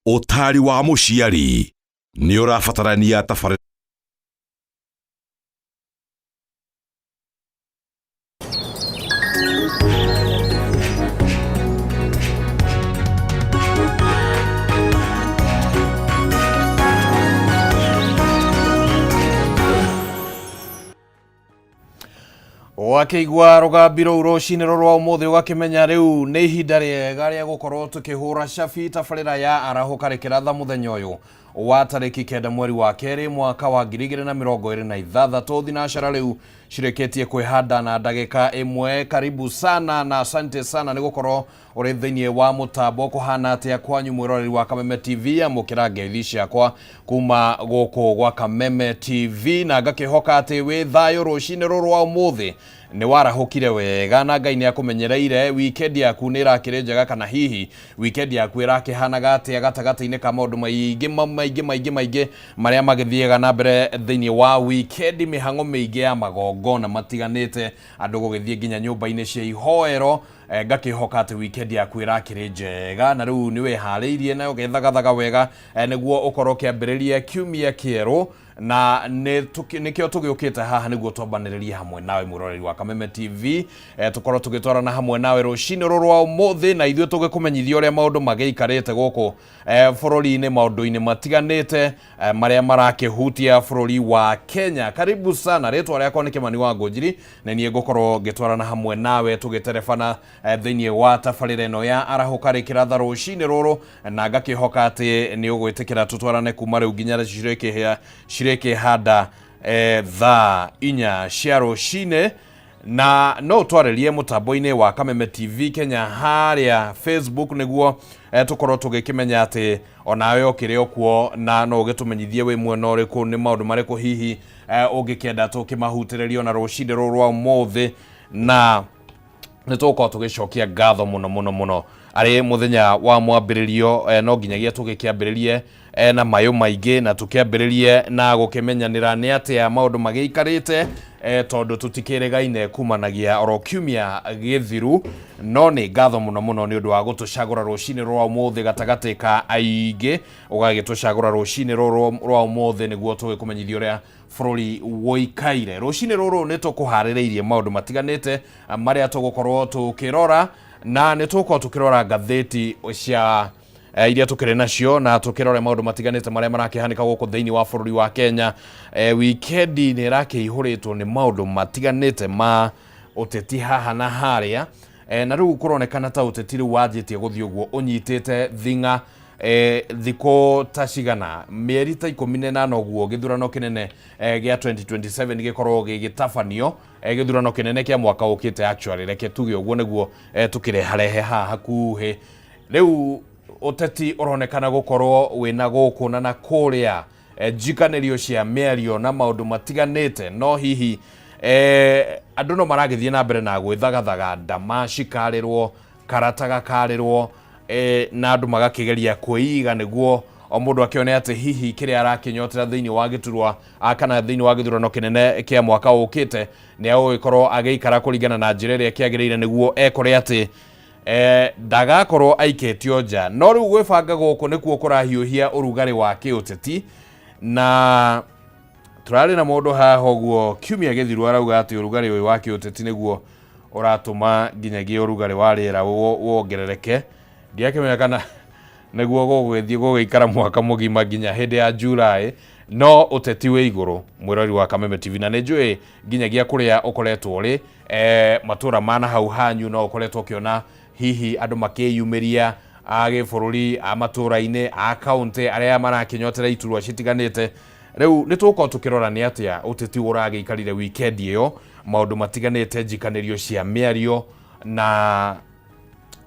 Ũtaari wa mũciari nĩ ũrabatarania tabarĩra. Wakĩigua rũgambi rũu rũcinĩ rũrũ rwa ũmũthĩ ũgakĩmenya rĩu nĩ ihinda rĩega rĩa gũkorwo tũkĩhũra cabi tabarĩra ya arahũka rĩkĩratha mũthenya ũyũ wa tarĩki 9 mweri wa kerĩ mwaka wa 2026. Thinacara rĩu cirĩkĩtie kwĩhanda na ndagĩka 1. Karibu sana na asante sana nĩ gũkorwo ũrĩ thĩinĩ wa mũtambo. Kũhana atĩa kwanyu mwĩroreri wa Kameme TV? Amũkĩra ngeithi ciakwa kuma gũkũ gwa Kameme TV na ngakĩhoka atĩ wĩ thayũ rũcinĩ rũrũ rwa ũmũthĩ, nĩ warahũkire wega na Ngai nĩ akũmenyereire. Weekend yaku nĩ ĩrakĩrĩ njega kana hihi weekend yaku ĩrakĩhanaga atĩa gatagatĩ-inĩ ka maũndũ maingĩ maingĩ maingĩ maingĩ marĩa magĩthiaga na mbere thĩinĩ wa weekend, mĩhang'o mĩingĩ ya magongona matiganĩte, andũ gũgĩthiĩ nginya nyũmba-inĩ cia ihoero. Ngakĩhoka atĩ weekend yaku ĩrakĩrĩ njega na rĩu nĩ wĩharĩirie na ũgethagathaga wega nĩguo ũkorwo ũkĩambĩrĩria kiumia kĩerũ, na nĩkĩo tũgĩũkĩte haha nĩguo twambanĩrĩrie hamwe nawe mwĩroreri wa Kameme TV, tũkorwo tũgĩtwarana hamwe nawe rũcinĩ rũrũ rwa ũmũthĩ na ithuĩ tũgĩkũmenyithia ũrĩa maũndũ magĩikarĩte gũkũ bũrũri-inĩ, maũndũ-inĩ matiganĩte marĩa marakĩhutia bũrũri wa Kenya. Karibu sana, rĩtwa rĩakwa nĩ Kĩmani wa Ngũnjiri na niĩ ngũkorwo ngĩtwarana hamwe nawe tũgĩterebana thĩinĩ wa tabarĩra ĩno ya arahũka rĩkĩratha rũcinĩ rũrũ, na ngakĩhoka atĩ nĩ ũgwĩtĩkĩra tũtwarane kuma rĩu nginya cirĩkĩhanda thaa 4 cia rũcinĩ. Na no ũtwarĩrie mũtambo-inĩ wa Kameme TV Kenya harĩa Facebook nĩguo tũkorwo tũgĩkĩmenya atĩ onawe ũkĩrĩ o kuo, na no ũgĩtũmenyithie wĩ mwena ũrĩkũ, nĩ maũndũ marĩkũ hihi ũngĩkĩenda tũkĩmahutĩrĩrio na rũcinĩ rũrũ rwa ũmũthĩ, na nĩ tũgũkorwo tũgĩcokia ngatho mũno mũno mũno arĩ mũthenya wa mwambĩrĩrio. No nginyagia tũgĩkĩambĩrĩrie na mayũ maingĩ na tũkĩambĩrĩrie na gũkĩmenyanĩra nĩ atĩa maũndũ magĩikarĩte, tondũ tũtikĩrĩgaine kumanagia oro kiumia gĩthiru. No nĩ ngatho mũno mũno nĩ ũndũ wa gũtũcagũra rũcinĩ rwa ũmũthĩ gatagatĩ ka aingĩ, ũgagĩtũcagũra rũcinĩ rũrũ rwa ũmũthĩ nĩguo tũgĩkũmenyithia ũrĩa bũrũri woikaire. Rũcinĩ rũrũ nĩ tũkũharĩrĩirie maũndũ matiganĩte marĩa tũgũkorwo tũkĩrora, na nĩ tũgũkorwo tũkĩrora ngathĩti cia iria tũkĩrĩ nacio na tũkĩrore maũndũ matiganĩte marĩa marakĩhanĩka gũkũ thĩinĩ wa bũrũri wa Kenya. Wikendi nĩ ĩrakĩihũrĩtwo nĩ maũndũ matiganĩte ma ũteti haha na harĩa, na rĩu kũronekana ta ũteti rĩu wanjĩtie gũthiĩ ũguo ũnyitĩte thing'a. Thikũ ta cigana, mĩeri ta 18 ũguo gĩthurano kĩnene gĩa 2027 gĩkorwo gĩgĩtabanio, gĩthurano kĩnene kĩa mwaka ũkĩte actually, reke tuge ũguo nĩguo tũkĩreharehe haha hakuhĩ. Rĩu ũteti ũronekana gũkorwo wĩna gũkũ na kũrĩa, njikanĩrio cia mĩario na maũndũ matiganĩte, no hihi andũ no maragĩthiĩ na mbere na gwĩthagathaga, ndama cikarĩrwo, karata gakarĩrwo, na andũ magakĩgeria kwĩiga nĩguo o mũndũ akĩone atĩ hihi kĩrĩa arakĩnyotera thĩinĩ wa gĩturwa kana thĩinĩ wa gĩthurano kĩnene kĩa mwaka ũkĩte nĩ agũgĩkorwo agĩikara kũringana na njĩra ĩrĩa kĩagĩrĩire nĩguo ekore atĩ ndagakorwo aikĩtio nja. No rĩu gwĩbanga gũkũ nĩkuo kũrahiũhia ũrugarĩ wa kĩũteti, na tũrarĩ na mũndũ haha ũguo kiumia gĩthiru arauga atĩ ũrugarĩ ũyũ wa kĩũteti nĩguo ũratũma nginyagia ũrugarĩ wa rĩera wongerereke. Ndiakĩmenya kana nĩguo gũgũgĩthiĩ gũgĩikara mwaka mũgima nginya hĩndĩ ya July, no ũteti wĩ igũrũ mwĩrori wa Kameme TV, na nĩ njũĩ nginyagia kũrĩa ũkoretwo ũrĩ, matũra ma na hau hanyu no ũkoretwo ũkĩona hihi andũ makĩyumĩria a gĩbũrũri, a matũra-inĩ, a kaũntĩ, arĩa marakĩnyotera iturwa citiganĩte. Rĩu nĩ tũgũkorwo tũkĩrora nĩ atĩa ũteti ũragĩikarire weekend ĩyo, maũndũ matiganĩte, njikanĩrio cia mĩario na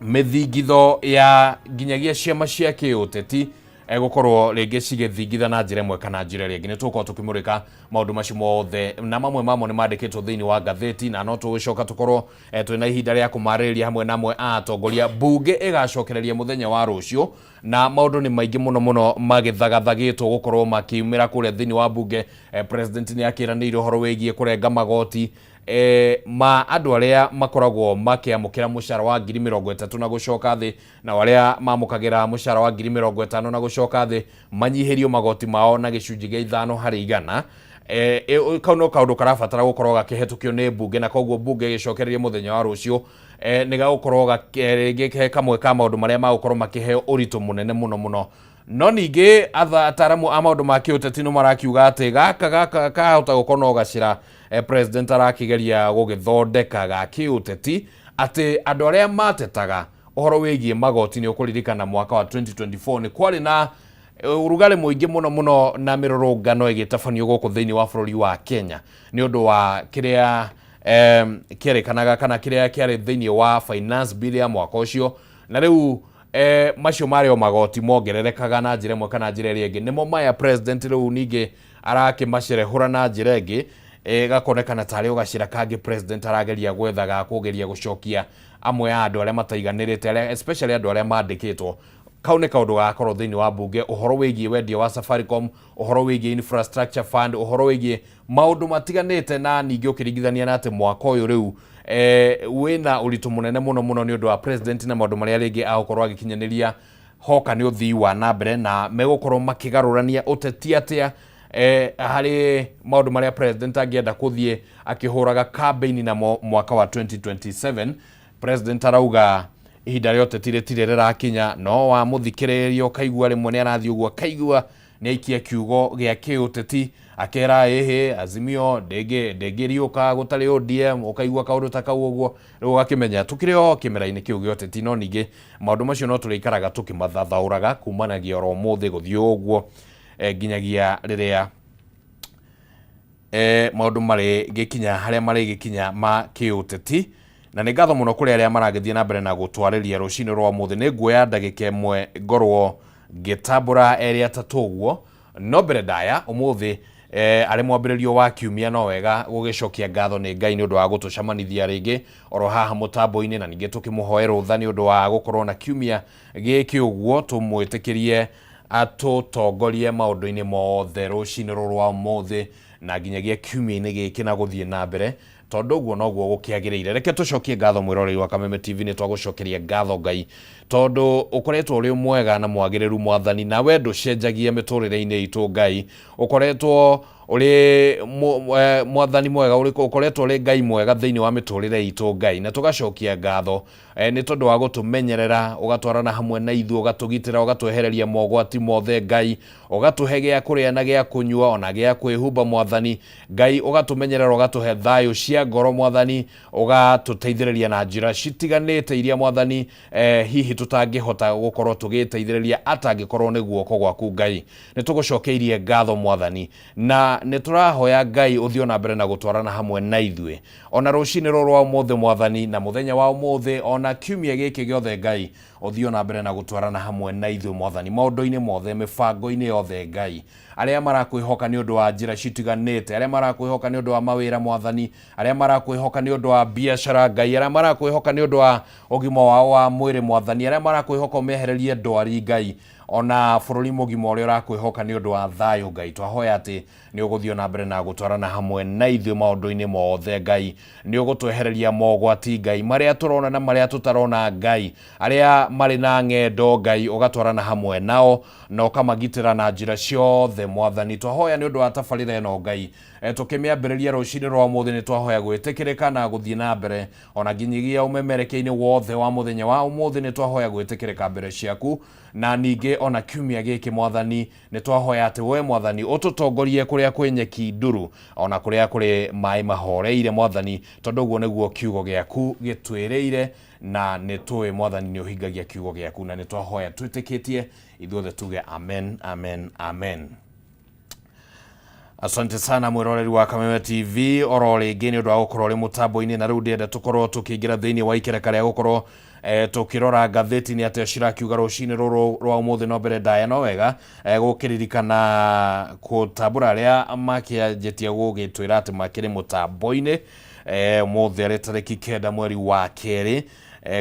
mĩthingitho ya nginyagia ciama cia kĩũteti gũkorwo rĩngĩ cigĩthingitha na njĩra ĩmwe kana njĩra ĩrĩa ĩngĩ. Nĩ tũgũkorwo tũkĩmũrĩka maũndũ macio mothe, na mamwe mamo nĩ mandĩkĩtwo thĩinĩ wa ngathĩti, na no tũgĩcoka tũkorwo twĩna ihinda rĩa kũmarĩrĩria hamwe na amwe a atongoria. Mbunge ĩgacokereria mũthenya wa rũciũ, na maũndũ nĩ maingĩ mũno mũno magĩthagathagĩtwo gũkorwo makiumĩra kũrĩa thĩinĩ wa mbunge. President nĩ akĩranĩire ũhoro wĩgiĩ kũrenga magoti. ma andũ arĩa makoragwo makĩamũkĩra mũcara wa 30,000 na gũcoka thĩ, na arĩa mamũkagĩra mũcara wa 50,000 na gũcoka thĩ manyihĩrio magoti mao na gĩcunjĩ gĩa 5%. Kau no kaũndũ karabatara gũkorwo gakĩhetũkio nĩ mbunge, na koguo mbunge ĩgĩcokereria mũthenya wa rũciũ nĩ gagũkorwo rĩngĩ he kamwe ka maũndũ marĩa magũkorwo makĩheo ũritũ mũnene mũno mũno. No ningĩ ataramu a maũndũ ma kĩũteti nĩ marakiuga atĩ gaka kahota gũkorwo no gacĩra president arakĩgeria gũgĩthondeka ga kĩũteti, atĩ andũ arĩa matetaga ũhoro wĩgiĩ magoti, nĩ ũkũririkana mwaka wa 2024 nĩ kwarĩ na ũrugarĩ mũingĩ mũno mũno na mĩrũrũngano ĩgĩtabanio gũkũ thĩinĩ wa bũrũri wa Kenya nĩ ũndũ wa kĩrĩa kĩerĩkanaga kana kĩrĩa kĩarĩ thĩinĩ wa finance bill ya mwaka ũcio. Na rĩu macio marĩ o magoti mongererekaga na njĩra ĩmwe kana njĩra ĩrĩa ĩngĩ, nĩmo maya president rĩu ningĩ arakĩmacerehũra na njĩra ĩngĩ, gakonekana tarĩ o gacĩra kangĩ president arageria gwetha ga kũgeria gũcokia amwe a andũ arĩa mataiganĩrĩte, arĩa especially andũ arĩa mandĩkĩtwo. Kau nĩ kaũndũ gagakorwo thĩinĩ wa mbunge, ũhoro wĩgiĩ wendia wa Safaricom, ũhoro wĩgiĩ infrastructure fund, ũhoro wĩgiĩ maũndũ matiganĩte. Na ningĩ ũkĩringithania na atĩ mwaka ũyũ rĩu wĩna ũritũ mũnene mũno mũno nĩ ũndũ wa president na maũndũ marĩa rĩngĩ agũkorwo agĩkinyanĩria hoka nĩ ũthii wa na mbere, na megũkorwo makĩgarũrania ũteti atĩa harĩ maũndũ marĩa president angĩenda kũthiĩ akĩhũraga campaign namo mwaka wa 2027. President arauga ihinda rĩa ũteti rĩtirĩ rĩrakinya, no wamũthikĩrĩria ũkaigua rĩmwe nĩ arathiĩ ũguo akaigua nĩ aikia kiugo gĩa kĩũteti, akera ĩhĩ Azimio ndĩngĩriũka gũtarĩ ODM, ũkaigua kaũndũ ta kau ũguo. Rĩu ũgakĩmenya tũkĩrĩ o kĩmera-inĩ kĩu gĩa ũteti, no ningĩ maũndũ macio no tũrĩikaraga tũkĩmathathaũraga kumanagia oro ũmũthĩ gũthiĩ ũguo nginyagia rĩrĩa maũndũ marĩgĩkinya harĩa marĩgĩkinya ma kĩũteti. Na nĩ ngatho mũno kũrĩ arĩa maragĩthiĩ na mbere na gũtwarĩria rũcinĩ rwa ũmũthĩ. Nĩ nguoya ndagĩka ĩmwe ngorwo ngĩtambũra erĩ atatũ ũguo, no mbere ndaya ũmũthĩ arĩ mwambĩrĩrio wa kiumia, no wega gũgĩcokia ngatho nĩ Ngai nĩ ũndũ wa gũtũcamanithia rĩngĩ oro haha mũtambo-inĩ, na ningĩ tũkĩmũhoe rũtha nĩ ũndũ wa gũkorwo na kiumia gĩkĩ ũguo, tũmwĩtĩkĩrie atũtongorie maũndũ-inĩ mothe rũcinĩ rũrũ rwa ũmũthĩ na nginyagia kiumia-inĩ gĩkĩ na gũthiĩ na mbere, tondũ ũguo noguo gũkĩagĩrĩire. Reke tũcokie ngatho mwĩroreri wa Kameme TV. Nĩ twagũcokeria ngatho Ngai, tondũ ũkoretwo ũrĩ mwega na mwagĩrĩru Mwathani, na we ndũcenjagia mĩtũrĩre-inĩ itũ. Ngai ũkoretwo ũrĩ Mwathani mwega, ũkoretwo ũrĩ Ngai mwega thĩinĩ wa mĩtũrĩre itũ Ngai, na tũgacokia ngatho nĩ tondũ wa gũtũmenyerera, ũgatwarana hamwe na ithuĩ, ũgatũgitĩra, ũgatwehereria mogwati mothe Ngai, ũgatũhe gĩa kũrĩa na gĩa kũnyua ona gĩa kwĩhumba Mwathani Ngai, ũgatũmenyerera, ũgatũhe thayũ cia ngoro Mwathani, ũgatũteithĩrĩria na njĩra citiganĩte iria Mwathani hihi tũtangĩhota gũkorwo tũgĩteithĩrĩria atangĩkorwo nĩ guoko gwaku Ngai. Nĩ tũgũcokeirie ngatho Mwathani, na nĩ tũrahoya Ngai ũthiĩ ona mbere na gũtwarana hamwe na ithuĩ ona rũcinĩ rũrũ rwa ũmũthĩ Mwathani, na mũthenya wa ũmũthĩ ona kiumia gĩkĩ gĩothe. Ngai ũthiĩ ona mbere na gũtwarana hamwe na ithuĩ Mwathani, maũndũ-inĩ mothe, mĩbango-inĩ yothe Ngai. Arĩa marakwĩhoka nĩ ũndũ wa njĩra citiganĩte, arĩa marakwĩhoka nĩ ũndũ wa mawĩra Mwathani, arĩa marakwĩhoka nĩ ũndũ wa biacara Ngai, arĩa marakwĩhoka nĩ ũndũ wa ũgima wao wa mwĩrĩ Mwathani, arĩa marakwĩhoka ũmehererie ndwari Ngai, ona bũrũri mũgima ũrĩa ũrakwĩhoka nĩ ũndũ wa thayũ Ngai, twahoya atĩ nĩ ũgũthiĩ ona mbere na gũtwarana hamwe na ithuĩ maũndũ-inĩ mothe Ngai. Nĩ ũgũtwehereria mogwati Ngai, marĩa tũrona na marĩa tũtarona Ngai. Arĩa marĩ na ng'endo Ngai, ũgatwarana hamwe nao na ũkamagitĩra na njĩra ciothe Mwathani. Twahoya nĩ ũndũ wa tabarĩra ĩno Ngai, tũkĩmĩambĩrĩria rũcinĩ rwa ũmũthĩ, nĩ twahoya gwĩtĩkĩrĩka na gũthiĩ na mbere ona nginyagia ũmemerekia-inĩ wothe wa mũthenya wa ũmũthĩ. Nĩ twahoya gwĩtĩkĩrĩka mbere ciaku, na ningĩ ona kiumia gĩkĩ Mwathani, nĩ twahoya atĩ we Mwathani ũtũtongorie kũrĩa kwĩ nyeki nduru ona kũrĩa kũrĩ maĩ mahoreire Mwathani, tondũ ũguo nĩguo kiugo gĩaku gĩtwĩrĩire, na nĩ tũĩ Mwathani nĩ ũhingagia kiugo gĩaku, na nĩ twahoya twĩtĩkĩtie ithuothe tuge amen, amen, amen. Asante sana mwĩroreri wa Kameme TV oro rĩngĩ nĩ ũndũ wa gũkorwo ũrĩ mũtambo-inĩ. Na rĩu ndĩrenda tũkorwo tũkĩingĩra thĩinĩ wa ikereka rĩa gũkorwo tũkĩrora ngathĩti nĩ atĩa cirakiuga rũcinĩ rũrũ rwa ũmũthĩ. No mbere ndaya, no wega gũkĩririkana gũtambũra arĩa makĩanjĩtie gũgĩtwĩra atĩ makĩrĩ mũtambo-inĩ ũmũthĩ arĩ tarĩki 9 mweri wa 2.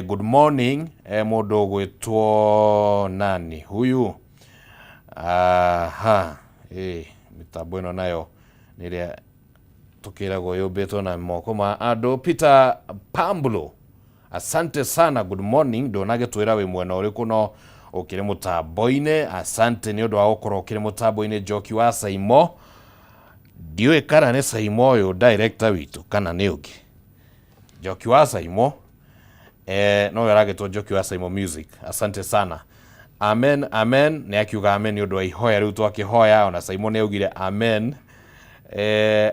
Good morning, mũndũ ũgwĩtwo nani huyu? Aha, mĩtambo ĩno nayo nĩ ĩrĩa Tũkĩragwo yũmbĩtwo na moko ma andũ. Peter Pamblo, asante sana, good morning. Ndũnagĩtwĩra wĩ mwena ũrĩkũ no ũkĩrĩ mũtambo-inĩ. Asante nĩ ũndũ wa gũkorwo ũkĩrĩ mũtambo-inĩ. Njoki wa Saimo, ndiũĩ kana nĩ Saimo ũyũ director witũ kana nĩ ũngĩ. Njoki wa Saimo, nowe aragĩtwo Njoki wa Saimo Music. Asante sana. Amen, amen. Nĩ akiuga amen nĩ ũndũ wa ihoya rĩu twakĩhoya, ona Saimo nĩ augire amen.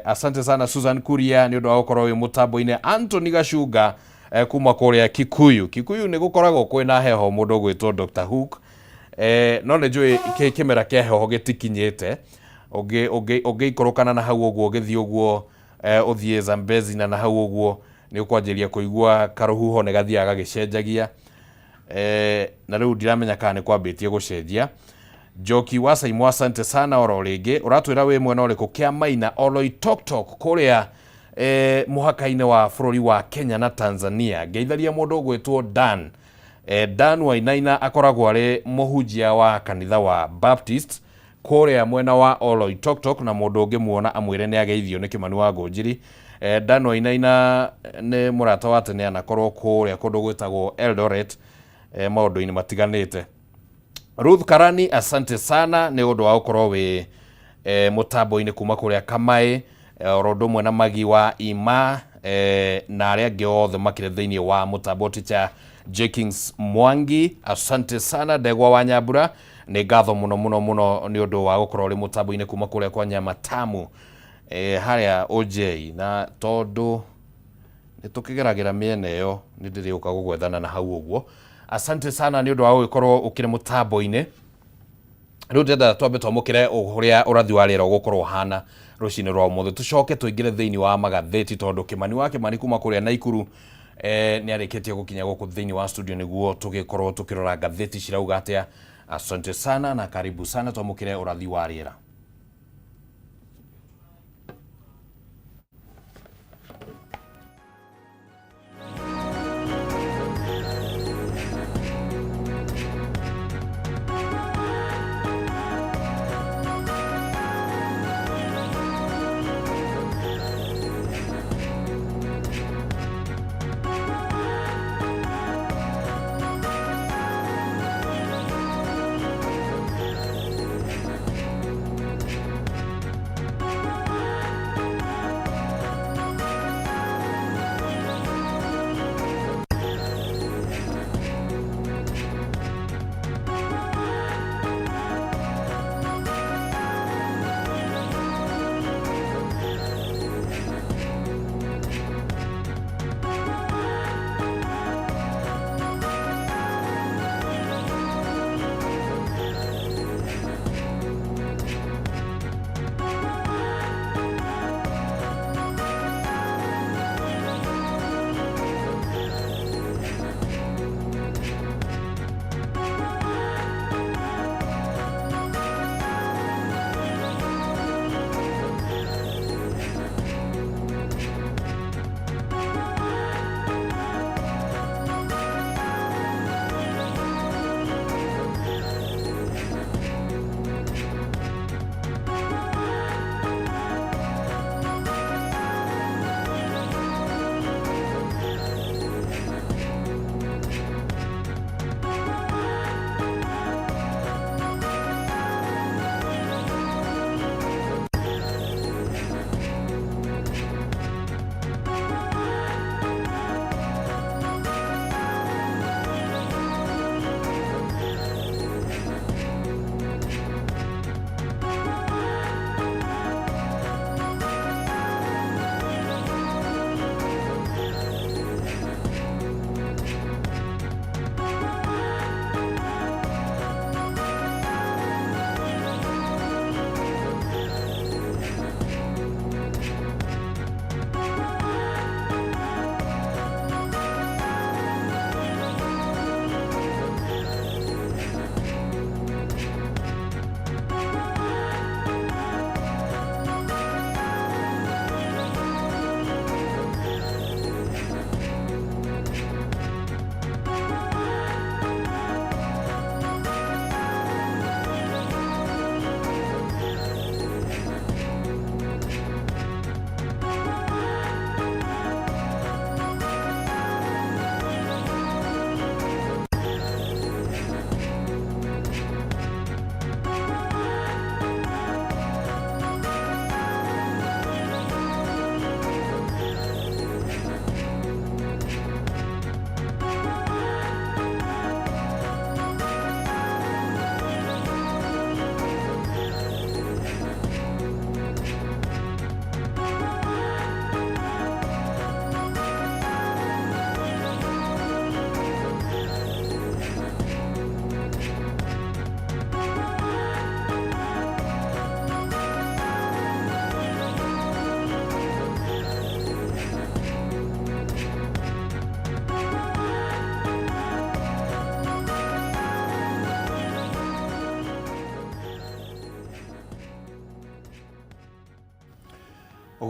Asante sana Susan Kuria nĩ ũndũ wa gũkorwo wĩ mũtambo-inĩ. Anthony Gacunga, kuma kũrĩa Kikuyu. Kikuyu nĩ gũkoragwo kwĩna heho, mũndũ ũgwĩtwo Dr. Hook. No nĩ njũĩ kĩmera kĩa heho gĩtikinyĩte. Ũngĩikũrũkana na hau ũguo, ũgĩthiĩ ũguo, ũthiĩ Zambezi na hau ũguo, nĩ ũkwanjĩrĩria kũigua karũhuho nĩ gathiaga gagĩcenjagia. Na rĩu ndiramenya kana nĩ kwambĩtie gũcenjia. Njoki wa Saimo, asante sana oro rĩngĩ. Ũratwĩra wĩ mwena ũrĩkũ? Kĩamaina Oloitoktok, kũrĩa mũhaka-inĩ wa bũrũri wa Kenya na Tanzania. Ngeitharia mũndũ ũgwĩtwo Dan. Dan Wainaina akoragwo arĩ mũhunjia wa kanitha wa Baptist kũrĩa mwena wa Oloitoktok, na mũndũ ũngĩmuona amwĩre nĩ ageithio nĩ Kĩmani wa Ngũnjiri. Dan Wainaina nĩ mũrata wa tene, anakorwo kũrĩa kũndũ gwĩtagwo Eldoret, maũndũ-inĩ matiganĩte. Ruth Karani, asante sana nĩ ũndũ wa gũkorwo wĩ mũtambo-inĩ kuma kũrĩa Kamaĩ, oro ũndũ ũmwe na Magi wa Ima, na arĩa angĩ othe makĩrĩ thĩinĩ wa mũtambo. Teacher Jenkins Mwangi, asante sana. Ndegwa wa Nyambura, nĩ ngatho mũno mũno mũno nĩ ũndũ wa gũkorwo ũrĩ mũtambo-inĩ kuma kũrĩa kwa Nyamatamu, harĩa Ũnjei. Na tondũ nĩ tũkĩgeragĩra mĩena ĩyo, nĩ ndĩrĩũka gũgwethana na hau ũguo. Asante sana nĩ ũndũ wa gũgĩkorwo ũkĩrĩ mũtambo-inĩ. Rĩu ndĩrenda twambe twamũkĩre ũrĩa ũrathi wa rĩera ũgũkorwo ũhana rũcinĩ rwa ũmũthĩ, tũcoke tũingĩre thĩinĩ wa magathĩti, tondũ Kĩmani wa Kĩmani kuma kũrĩa Naikuru nĩ arĩkĩtie gũkinya gũkũ thĩinĩ wa studio nĩguo tũgĩkorwo tũkĩrora ngathĩti cirauga atĩa. Asante sana na karibu sana, twamũkĩre ũrathi wa rĩera.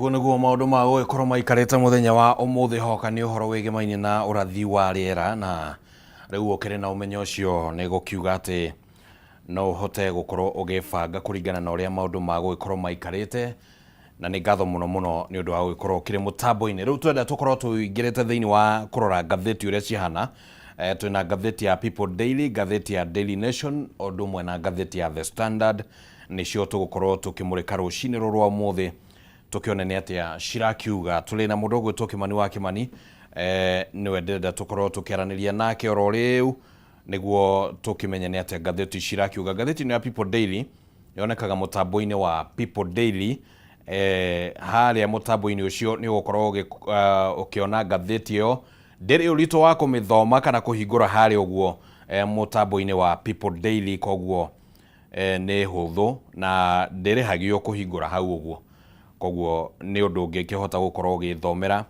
Ũguo nĩguo maũndũ ma gũgĩkorwo maikarĩte mũthenya wa ũmũthĩ. Hoka nĩ ũhoro wĩgemaine na ũrathi wa rĩera, na rĩu ũkĩrĩ na ũmenyo ũcio nĩ gũkiuga atĩ no ũhote gũkorwo ũgĩbanga kũringana na ũrĩa maũndũ ma gũgĩkorwo maikarĩte, na nĩ ngatho mũno mũno nĩ ũndũ wa gũgĩkorwo ũkĩrĩ mũtambo-inĩ. Rĩu twenda tũkorwo tũingĩrĩte thĩinĩ wa kũrora ngathĩti ũrĩa cihana. Twĩna ngathĩti ya People Daily, ngathĩti ya Daily Nation, o ũndũ ũmwe na ngathĩti ya The Standard, nĩcio tũgũkorwo tũkĩmũrĩka rũcinĩ rũrũ rwa ũmũthĩ, tũkĩone nĩ atĩa cirakiuga. Tũrĩ na mũndũ ũgwĩtwo Kĩmani wa Kĩmani, nĩwe ndĩrenda tũkorwo tũkĩaranĩria nake oro rĩu nĩguo tũkĩmenye nĩ atĩa ngathĩti cirakiuga. Ngathĩti ĩno ya People Daily yonekaga mũtambo-inĩ wa People Daily. Harĩa mũtambo-inĩ ũcio nĩ ũgũkorwo ũkĩona ngathĩti ĩyo, ndĩrĩ ũritũ wa kũmĩthoma kana kũhingũra harĩa ũguo mũtambo-inĩ wa People Daily, koguo nĩ hũthũ na ndĩrĩhagio kũhingũra hau ũguo, koguo nĩ ũndũ ũngĩkĩhota gũkorwo ũgĩthomera,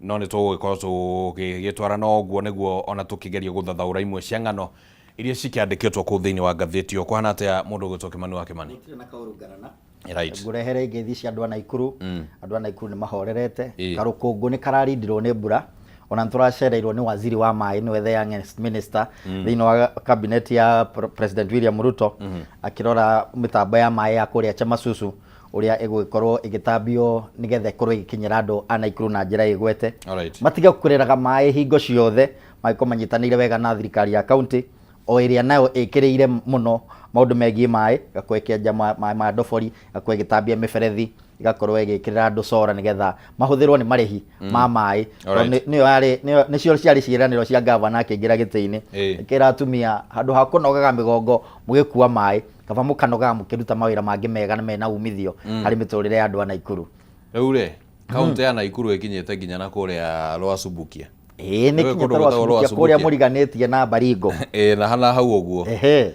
no nĩ tũgũgĩkorwo tũgĩgĩtwara no ũguo nĩguo ona tũkĩgeria gũthathaũra imwe cia ng'ano iria cikĩandĩkĩtwo kũu thĩinĩ wa ngathĩti ĩyo. Kũhana atĩa mũndũ ũgwĩtwo Kĩmani wa Kĩmani? Gũtirĩ na kaũru ngarana. Right. Ngũrehere ngeithi cia andũ a Naikuru. Andũ a Naikuru nĩ mahorerete. Ĩĩ. Karũkũngũ nĩ kararindirwo nĩ mbura. Ona nĩ tũracereirwo nĩ waziri wa maĩ, nĩwe the youngest minister thĩinĩ wa cabinet ya President William Ruto, akĩrora mĩtambo ya maĩ ya kũrĩa Chemasusu ũrĩa ĩgũgĩkorwo ĩgĩtambio nĩgetha ĩkorwo ĩgĩkinyĩra andũ a Naikuru na njĩra ĩgwete. Alright. Matige kũrĩraga maĩ hingo ciothe, magĩkorwo manyitanĩire wega na thirikari ya county o ĩrĩa nayo ĩkĩrĩire mũno maũndũ megiĩ maĩ, ĩgakorwo ĩkĩenja maĩ ma ndobori, ĩgakorwo ĩgĩtambia mĩberethi, ĩgakorwo ĩgĩkĩrĩra andũ cora nĩgetha mahũthĩrwo nĩ marĩhi ma maĩ. Alright. Tondũ nĩyo yarĩ, nĩcio ciarĩ ciĩranĩro cia gavana akĩingĩra gĩtĩ-inĩ. Ĩĩ. Ĩkĩra atumia handũ ha kũnogaga mĩgongo mũgĩkua maĩ, kaba mũkanogaga mũkĩruta mawĩra mangĩ mega na mena umithio harĩ mĩtũrĩre ya andũ a Naikuru. Rĩu rĩ, kaũntĩ ya Naikuru ĩkinyĩte nginya na kũrĩa Rwasubukia. Ĩĩ, nĩ Nĩũĩ kinyĩte kũndũ gwĩtagwo Rwasubukia kũrĩa Rwasubukia? mũriganĩtie na Baringo. Ĩĩ, na hana hau ũguo. Ehe.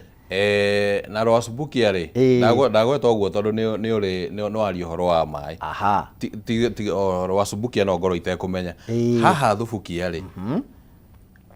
Na Rwasubukia rĩ, Ĩĩ. ndagweta ũguo tondũ nĩ ũrĩ nĩ waria ũhoro wa maĩ. Aha. Ti o Rwasubukia no ngorwo itekũmenya. Ĩĩ. Haha Thubukia rĩ,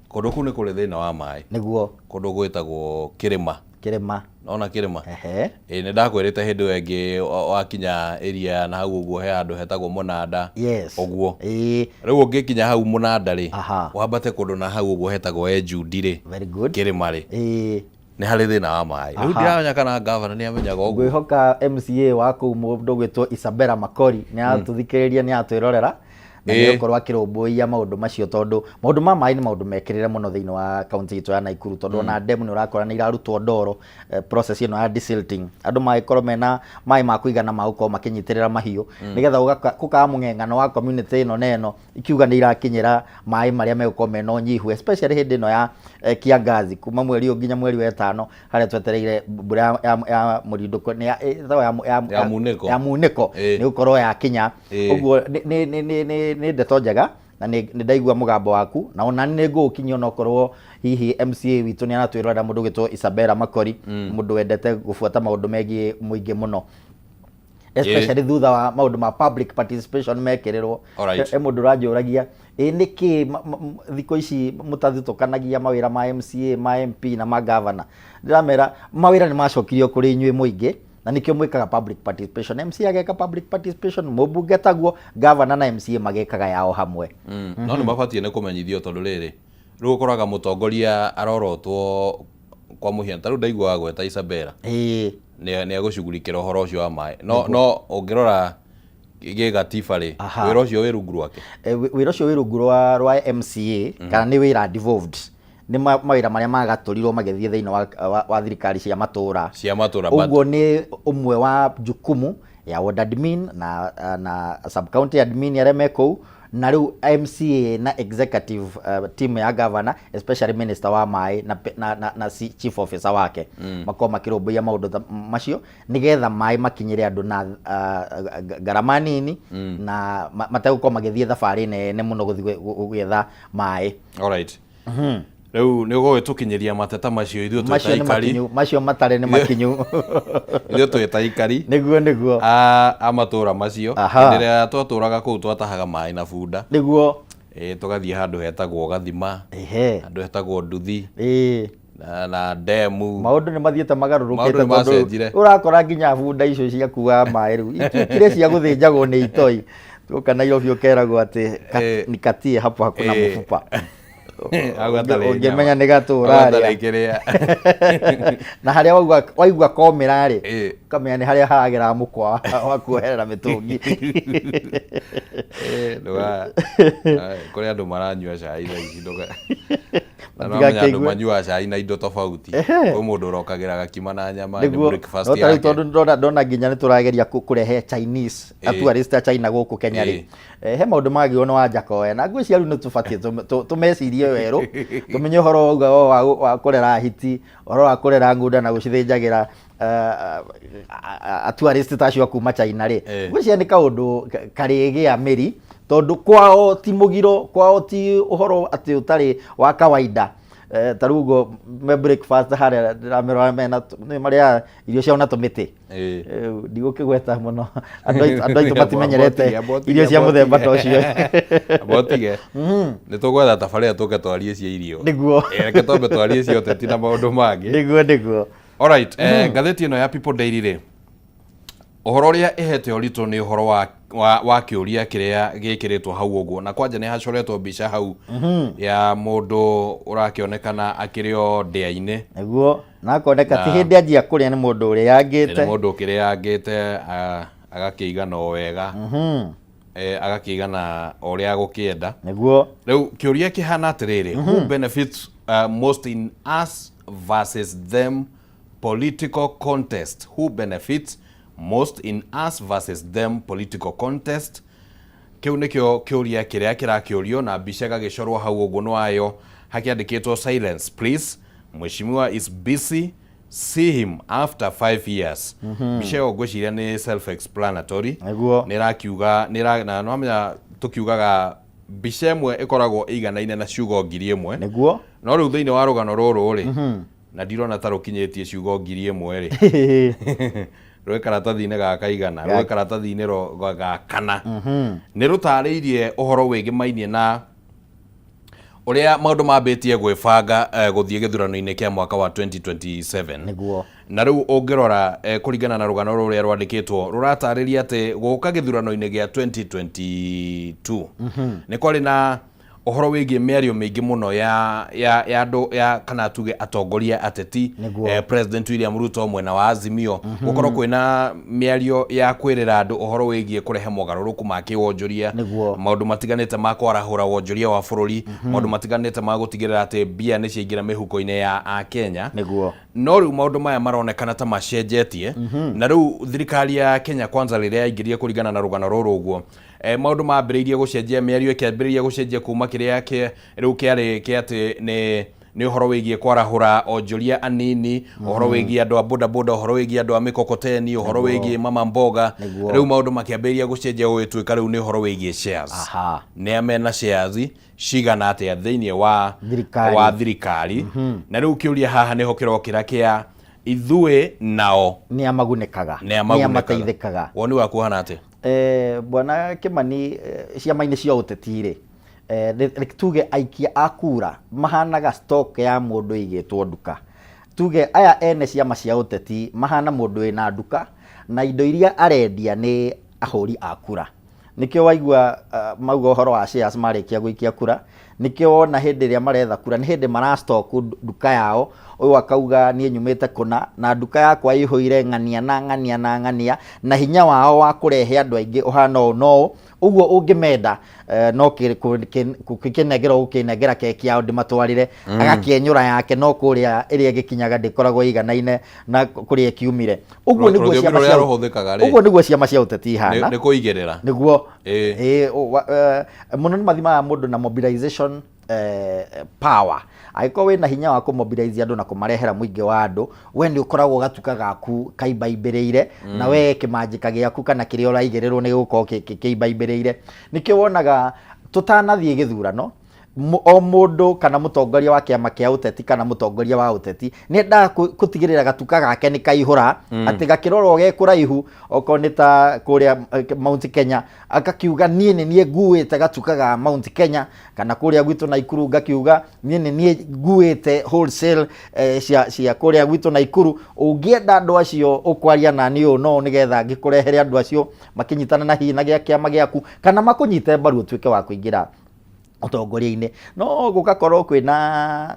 kũndũ kũu nĩ kũrĩ thĩna wa maĩ. Nĩguo. Kũndũ gwĩtagwo Kĩrĩma. Kĩrĩma. Nona Kĩrĩma? Ehe. Ĩĩ, nĩ ndakwĩrĩte hĩndĩ ĩyo ĩngĩ wakinya area na hau ũguo he handũ hetagwo Mũnanda. Yes. Ũguo. Ĩĩ. Rĩu ũngĩkinya hau Mũnanda rĩ, Aha. wambate kũndũ na hau ũguo hetagwo Ejundi rĩ, Very good. Kĩrĩma rĩ, Ĩĩ. nĩ harĩ thĩna wa maĩ. Rĩu Aha. ndiramenya kana gavana nĩ amenyaga ũguo. Ngwĩhoka MCA wa kũu mũndũ ũgwĩtwo Isabella Makori nĩ aratũthikĩrĩria, nĩ aratwĩrorera na Ĩĩ. nĩ gũkorwo akĩrũmbũiya maũndũ macio, tondũ maũndũ ma maĩ nĩ maũndũ mekĩrĩre mũno thĩinĩ wa kaunti itũ ya Naikuru, tondũ ona demu nĩ ũrakora nĩ irarutwo ndoro, process ĩno ya desilting, andũ magĩkorwo mena maĩ ma kũigana ma gũkorwo makĩnyitĩrĩra mahiũ nĩgetha gũkaga mũng'eng'ano wa community ĩno na ĩno ikiuga nĩ irakinyĩra maĩ marĩa megũkorwo mena ũnyihu, especially hĩndĩ ĩno ya kiangazi kuma mweri ũyũ nginya mweri wa ĩtano harĩa twetereire mbura ya mũrindũko, nĩ ya, ĩtagwo ya, Ya munĩko. ya munĩko Ĩĩ. nĩ gũkorwo yakinya. Ĩĩ. Ũguo nĩ ndeto njega na nĩ ndaigua mũgambo waku, na ona nĩ ngũgũkinyia onokorwo hihi MCA witũ nĩ aratwĩrorera, mũndũ ũgwĩtwo Isabella Makori, mũndũ wendete gũbuata maũndũ megiĩ mũingĩ mũno, especially thutha wa maũndũ ma public participation mekĩrĩrwo. Alright. He mũndũ ũranjũragia, ĩ nĩkĩ thikũ ici mũtathutũkanagia mawĩra ma MCA, ma MP na ma governor? Ndĩramera mawĩra nĩ macokirio kũrĩ inyuĩ mũingĩ, na nĩkĩo mwĩkaga public participation. MCA ageka public participation, mũmbunge taguo, governor na MCA magekaga yao hamwe. No nĩ mabatiĩ nĩ kũmenyithio, tondũ rĩrĩ, rĩu ũkoraga mũtongoria arorotwo kwa mũhiano, ta rĩu ndaigua gweta Isabella Ĩĩ. Nĩ egũcugurikĩra ũhoro ũcio wa maĩ, no ũngĩrora gĩgatiba rĩ, Aha. wĩra ũcio wĩ rungu rwake? Wĩra ũcio wĩ rungu rwa MCA kana nĩ wĩra devolved, nĩ mawĩra marĩa magatũrirwo magĩthiĩ thĩinĩ wa thirikari cia matũra. Cia matũra, but Ũguo nĩ ũmwe wa jukumu ya ward admin na sub county admin arĩa me kũu, na rĩu MCA na executive team ya governor, especially minister wa maĩ na chief officer wake, makorwo makĩrũmbũiya maũndũ ta macio nĩgetha maĩ makinyĩre andũ na ngarama nini na mategũkorwo magĩthiĩ thabarĩ nene mũno gũthiĩ gwetha maĩ. Alright. Rĩu nĩ ũgũgĩtũkinyĩria mateta macio ithuĩ twĩ Macio ta nĩ aikari. makinyu, macio matare nĩ makinyu. Ithuĩ twĩ ta aikari Nĩguo. a matũra macio. Aha. Hĩndĩ ĩrĩa twatũraga kũu twatahaga maĩ na bunda. Nĩguo. Ĩ, tũgathiĩ handũ hetagwo Gathima, Ehe. handũ hetagwo Nduthi Ĩĩ. na ndemu. Maũndũ nĩ mathiĩte magarũrũkĩte, Maũndũ nĩ tondũ macenjire. ũrakora nginya bunda icio ciakuaga maĩ rĩu ituĩkire cia gũthĩnjagwo nĩ itoi. Gũka Nairobi ũkeragwo atĩ nikatie hapo hakuna mũbuba. Hau hatarĩ Ũngĩmenya nyama. nĩ gatũra Hau hatarĩ rĩa. kĩrĩa. Na harĩa waigua komĩra rĩ, ũkamenya nĩ harĩa haragera mũkwa wa kuoherera mĩtũngi. Kũrĩ andũ maranyua cai thaa ici ndũka na nĩwamenya andũ Matigakĩigue. manyuaga cai na indo tofauti. Kwĩ mũndũ ũrokagĩra gakima na nyama nĩ Nĩguo, breakfast no ta rĩu yake. tondũ ndona nginya nĩ tũrageria kũrehe Chinese tourist a China gũkũ Kenya rĩ. He maũndũ magĩrĩirwo nĩ Wanjakoya na ngwĩciria rĩu nĩ tũbatiĩ tũmecirie werũ, tũmenye ũhoro wauga wa kũrera hiti, ũhoro wa kũrera ng'unda na gũcithĩnjagĩra tourist ta acio a kuma China rĩ. Ngwĩciria nĩ kaũndũ karĩgĩa mĩri tondũ kwao ti mũgiro, kwao ti ũhoro atĩ ũtarĩ wa kawaida. Ta rĩu ũguo me breakfast harĩa ndĩramerora mena nĩ marĩaga irio ciao na tũmĩtĩ. Ndigũkĩgweta mũno, andũ aitũ matimenyerete irio cia mũthemba ta ũcio. Amba ũtige. Nĩ tũgwetha tabarĩra tũke twarie cia irio. Nĩguo. Reke twambe twarie cia ũteti na maũndũ mangĩ. Nĩguo, nĩguo. Alright, ngathĩti ĩno ya People Daily rĩ, ũhoro ũrĩa ĩhete ũritũ nĩ ũhoro wa kĩũria kĩrĩa gĩkĩrĩtwo hau ũguo, na kwanja nĩ hacoretwo mbica hau ya mũndũ ũrakĩonekana akĩrĩ o ndĩa-inĩ. Nĩguo, na akoneka ti hĩndĩ anjia kũrĩa, nĩ mũndũ ũrĩangĩte. Nĩ mũndũ ũkĩrĩangĩte, agakĩigana o wega. Agakĩigana o ũrĩa agũkĩenda. Nĩguo. Rĩu kĩũria kĩhana atĩrĩrĩ, who benefits most in us versus them political contest? Who benefits most in us versus them political contest? Kĩu nĩkĩo kĩũria kĩrĩa kĩrakĩũrio, na mbica ĩgagĩcorwo hau ũguo nĩ wayo hakĩandĩkĩtwo silence please, mheshimiwa is busy, see him after 5 years. Mbica ĩyo ngwĩciria nĩ self explanatory. Nĩguo. Nĩ ĩrakiuga, nĩ ĩra, na nĩwamenya tũkiugaga mbica ĩmwe ĩkoragwo ĩiganaine na ciugo 1000. Nĩguo. No rĩu thĩinĩ wa rũgano rũrũ rĩ, na ndirona ta rũkinyĩtie ciugo 1000 rĩ, rwĩ karatathi-inĩ ga kaigana, rwĩ karatathi-inĩ ga kana. Nĩ rũtarĩirie ũhoro wĩgĩmainie na ũrĩa maũndũ mambĩtie gwĩbanga gũthiĩ gĩthurano-inĩ kĩa mwaka wa 2027. Nĩguo. Na rĩu ũngĩrora kũringana na rũgano rũrĩa rwandĩkĩtwo, rũratarĩria atĩ gũka gĩthurano-inĩ gĩa 2022 nĩ kwarĩ na ũhoro wĩgiĩ mĩario mĩingĩ mũno ya andũ ya kana tuge atongoria ateti, Nĩguo. President William Ruto mwena wa Azimio, gũkorwo kwĩna mĩario ya kwĩrĩra andũ ũhoro wĩgiĩ kũrehe mogarũrũku ma kĩwonjoria, Nĩguo. maũndũ matiganĩte ma kwarahũra wonjoria wa bũrũri, maũndũ matiganĩte ma gũtigĩrĩra atĩ mbia nĩ ciaingĩra mĩhuko-inĩ ya Akenya. Nĩguo. No rĩu maũndũ maya maronekana ta macenjetie, na rĩu thirikari ya Kenya Kwanza rĩrĩa yaingĩrire kũringana na rũgano rũrũ ũguo, maũndũ mambĩrĩirie gũcenjia, mĩario ĩkĩambĩrĩria gũcenjia kuma kĩrĩa rĩu kĩarĩ kĩa atĩ nĩ ũhoro wĩgiĩ kwarahũra onjoria anini, ũhoro wĩgiĩ andũ a bodaboda, ũhoro wĩgiĩ andũ a mĩkokoteni, ũhoro wĩgiĩ mama mboga. Nĩguo. Rĩu maũndũ makĩambĩrĩria gũcenjia gũgĩtuĩka rĩu nĩ ũhoro wĩgiĩ shares. Nĩ a mena shares cigana atĩa thĩinĩ wa Thirikari. wa thirikari. Na rĩu kĩũria haha nĩho kĩrokĩra kĩa ithuĩ nao nĩ amagunĩkaga, nĩ a magunĩkaga. Nĩ amateithĩkaga. Woni waku ũhana atĩa? Bwana Kimani, ciama-inĩ cia ũteti rĩ, reke tuge aikia a kura mahanaga stock ya mũndũ ĩigĩtwo nduka. Tuge aya ene ciama cia ũteti mahana mũndũ wĩna nduka na indo iria arendia nĩ ahũri a kura. Nĩkĩo waigua mauga ũhoro wa shares marĩkia gũikia kura, nĩkĩo wona hĩndĩ ĩrĩa maretha kura nĩ hĩndĩ mara stock nduka yao, ũyũ akauga niĩ nyumĩte kũna na nduka yakwa ĩihũire ng'ania na ng'ania na ng'ania, na hinya wao wa kũrehe andũ aingĩ ũhana ũũ na ũũ, ũguo ũngĩmenda no kĩnengera ũgũkĩnengera keki yao ndĩmatwarĩre, agakĩenyũra yake no kũrĩa ĩrĩa ĩgĩkinyaga ndĩkoragwo ĩiganaine na kũrĩa ĩkiumire. Ũguo nĩguo Rũthiomi ciama rũrĩa cia rũhũthĩkaga rĩ, ũguo nĩguo ciama cia ũteti ihana. Nĩ kũigĩrĩra. Nĩguo. Mũno nĩ mathimaga mũndũ na mobilization power. Angĩkorwo wĩna hinya wa kũmobilize andũ na kũmarehera mũingĩ wa andũ, we nĩ ũkoragwo gatuka gaku kaimbaimbĩrĩire, na we kĩmanjĩka gĩaku kana kĩrĩa ũraigĩrĩrwo nĩ gĩgũkorwo kĩimbaimbĩrĩire. Nĩkĩo wonaga tũtanathiĩ gĩthurano, O mũndũ kana mũtongoria wa kĩama kĩa ũteti kana mũtongoria wa ũteti nĩ endaga gũtigĩrĩra gatuka gake nĩ kaihũra, atĩ gakĩrorwo ge kũraihu, okorwo nĩ ta kũrĩa Mount Kenya, akakiuga niĩ nĩ niĩ nguĩte gatuka ga Mount Kenya, kana kũrĩa gwitũ Naikuru ngakiuga niĩ nĩ niĩ nguĩte wholesale cia kũrĩa gwitũ Naikuru. Ũngĩenda andũ acio ũkwaria na niĩ ũũ no nĩgetha ngĩkũrehere andũ acio makĩnyitana na hihi na gĩa kĩama gĩaku kana makũnyite mbaru ũtuĩke wa kũingĩra ũtongoria-inĩ. No gũgakorwo kwĩna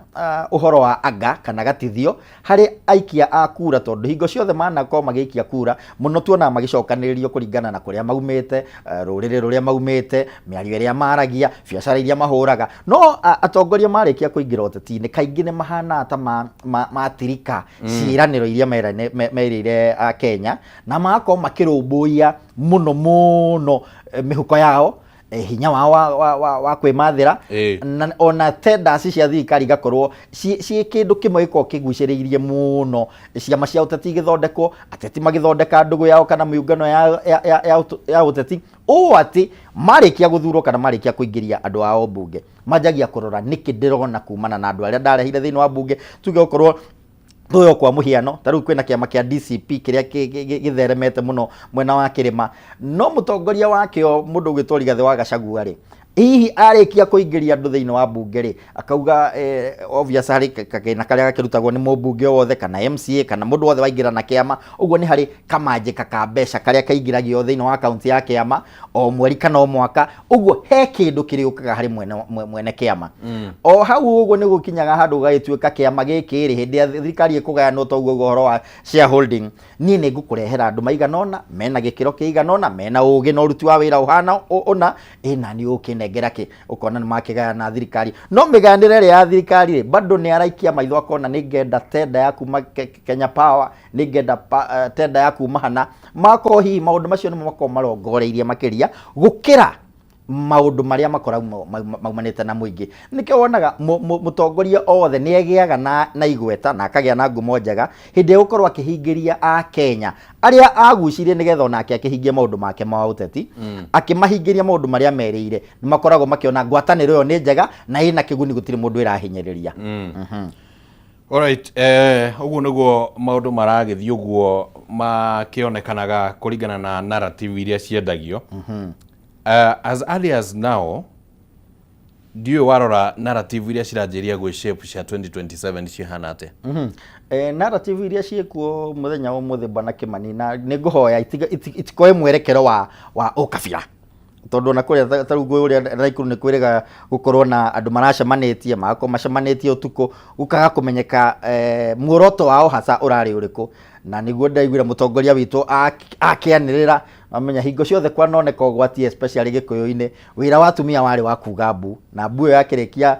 ũhoro wa anga kana gatithio harĩ aikia a kura, tondũ hingo ciothe manakorwo magĩikia kura mũno tuonaga magĩcokanĩrĩrio kũringana na kũrĩa maumĩte, rũrĩrĩ rũrĩa maumĩte, mĩario ĩrĩa maragia, biacara iria mahũraga. No atongoria marĩkia kũingĩra ũteti-inĩ kaingĩ nĩ mahanaga ta matirika ciĩranĩro iria merĩire Akenya, na magakorwo makĩrũmbũiya mũno mũno mĩhuko yao, hinya wao wa kwĩmathĩra, na ona tenders cia thirikari igakorwo ciĩ kĩndũ kĩmwe gĩkoragwo kĩgucĩrĩirie mũno ciama cia ũteti igĩthondekwo, ateti magĩthondeka ndũgũ yao kana mĩũngano ya ũteti, ũũ atĩ marĩkia gũthurwo kana marĩkia kũingĩria andũ ao mbunge, manjagia kũrora nĩkĩ ndĩrona kumana na andũ arĩa ndarehire thĩinĩ wa mbunge. Tuge okorwo tuoyo kwa mũhiano, ta rĩu kwĩna kĩama kĩa DCP kĩrĩa gĩtheremete mũno mwena wa kĩrĩma, no mũtongoria wakĩo mũndũ ũgwĩtwo Rigathĩ wa Gachagua rĩ, hihi arĩkia kũingĩria andũ thĩinĩ wa mbunge rĩ, akauga obvious harĩ kagĩna karĩa gakĩrutagwo nĩ mũmbunge wothe kana MCA kana mũndũ wothe waingĩra na kĩama, ũguo nĩ harĩ kamanjĩka ka mbeca karĩa kaingĩragio thĩinĩ wa akaunti ya kĩama o mweri kana o mwaka, ũguo he kĩndũ kĩrĩũkaga harĩ mwene kĩama. O hau ũguo nĩ gũkinyaga handũ gũgagĩtuĩka kĩama gĩkĩ rĩ, hĩndĩ ya thirikari ĩkũgayanwo ta ũguo ũhoro wa shareholding, niĩ nĩ ngũkũrehera andũ maigana ũna mena gĩkĩro kĩigana ũna, mena ũgĩ na ũruti wa wĩra ũhana ũna, ĩ na niĩ ũkĩnengera kĩ, ũkona nĩ makĩgayana thirikari. No mĩgayanĩre ĩrĩa ya thirikari rĩ, bado nĩ araikia maitho akona nĩ ngenda tenda ya kuma Kenya Power, nĩ ngenda tenda ya kuma hana, makorwo hihi maũndũ macio nĩmo makorwo marongoreirie makĩria gũkĩra maũndũ marĩa makoragwo maumanĩte na mũingĩ. Nĩkĩo wonaga mũtongoria othe nĩ agĩaga na igweta na akagĩa na ngumo njega hĩndĩ ĩrĩa gũkorwo akĩhingĩria Akenya arĩa agucirie nĩgetha onake akĩhingie maũndũ make ma ũteti, akĩmahingĩria maũndũ marĩa merĩire, nĩ makoragwo makĩona ngwatanĩro ĩyo nĩ njega na ĩna kĩguni, gũtirĩ mũndũ ĩrahinyĩrĩria. Alright, ũguo nĩguo maũndũ maragĩthiĩ ũguo makĩonekanaga kũringana na narrative iria ciendagio. As early as now, ndiũĩ warora narrative iria ciranjĩria gwĩ shape cia 2027 cihana atĩa? Narrative iria ciĩkuo mũthenya wa ũmũthĩ, bwana Kĩmani, na nĩ ngũhoya itikoe mwerekero wa ũkabira, tondũ ona kũrĩa ta rĩu ũrĩa Naikuru nĩ kwĩrĩga gũkorwo na andũ maracemanĩtie, magakorwo macemanĩtie ũtukũ, gũkaga kũmenyeka muoroto wao hasa ũrarĩ ũrĩkũ. Na nĩguo ndaiguire mũtongoria witũ akĩanĩrĩra, amenya hingo ciothe kwanoneka ũgwati, especially Gĩkũyũ-inĩ, wĩra wa atumia warĩ wa kuga mbu, na mbu ĩyo yakĩrĩkia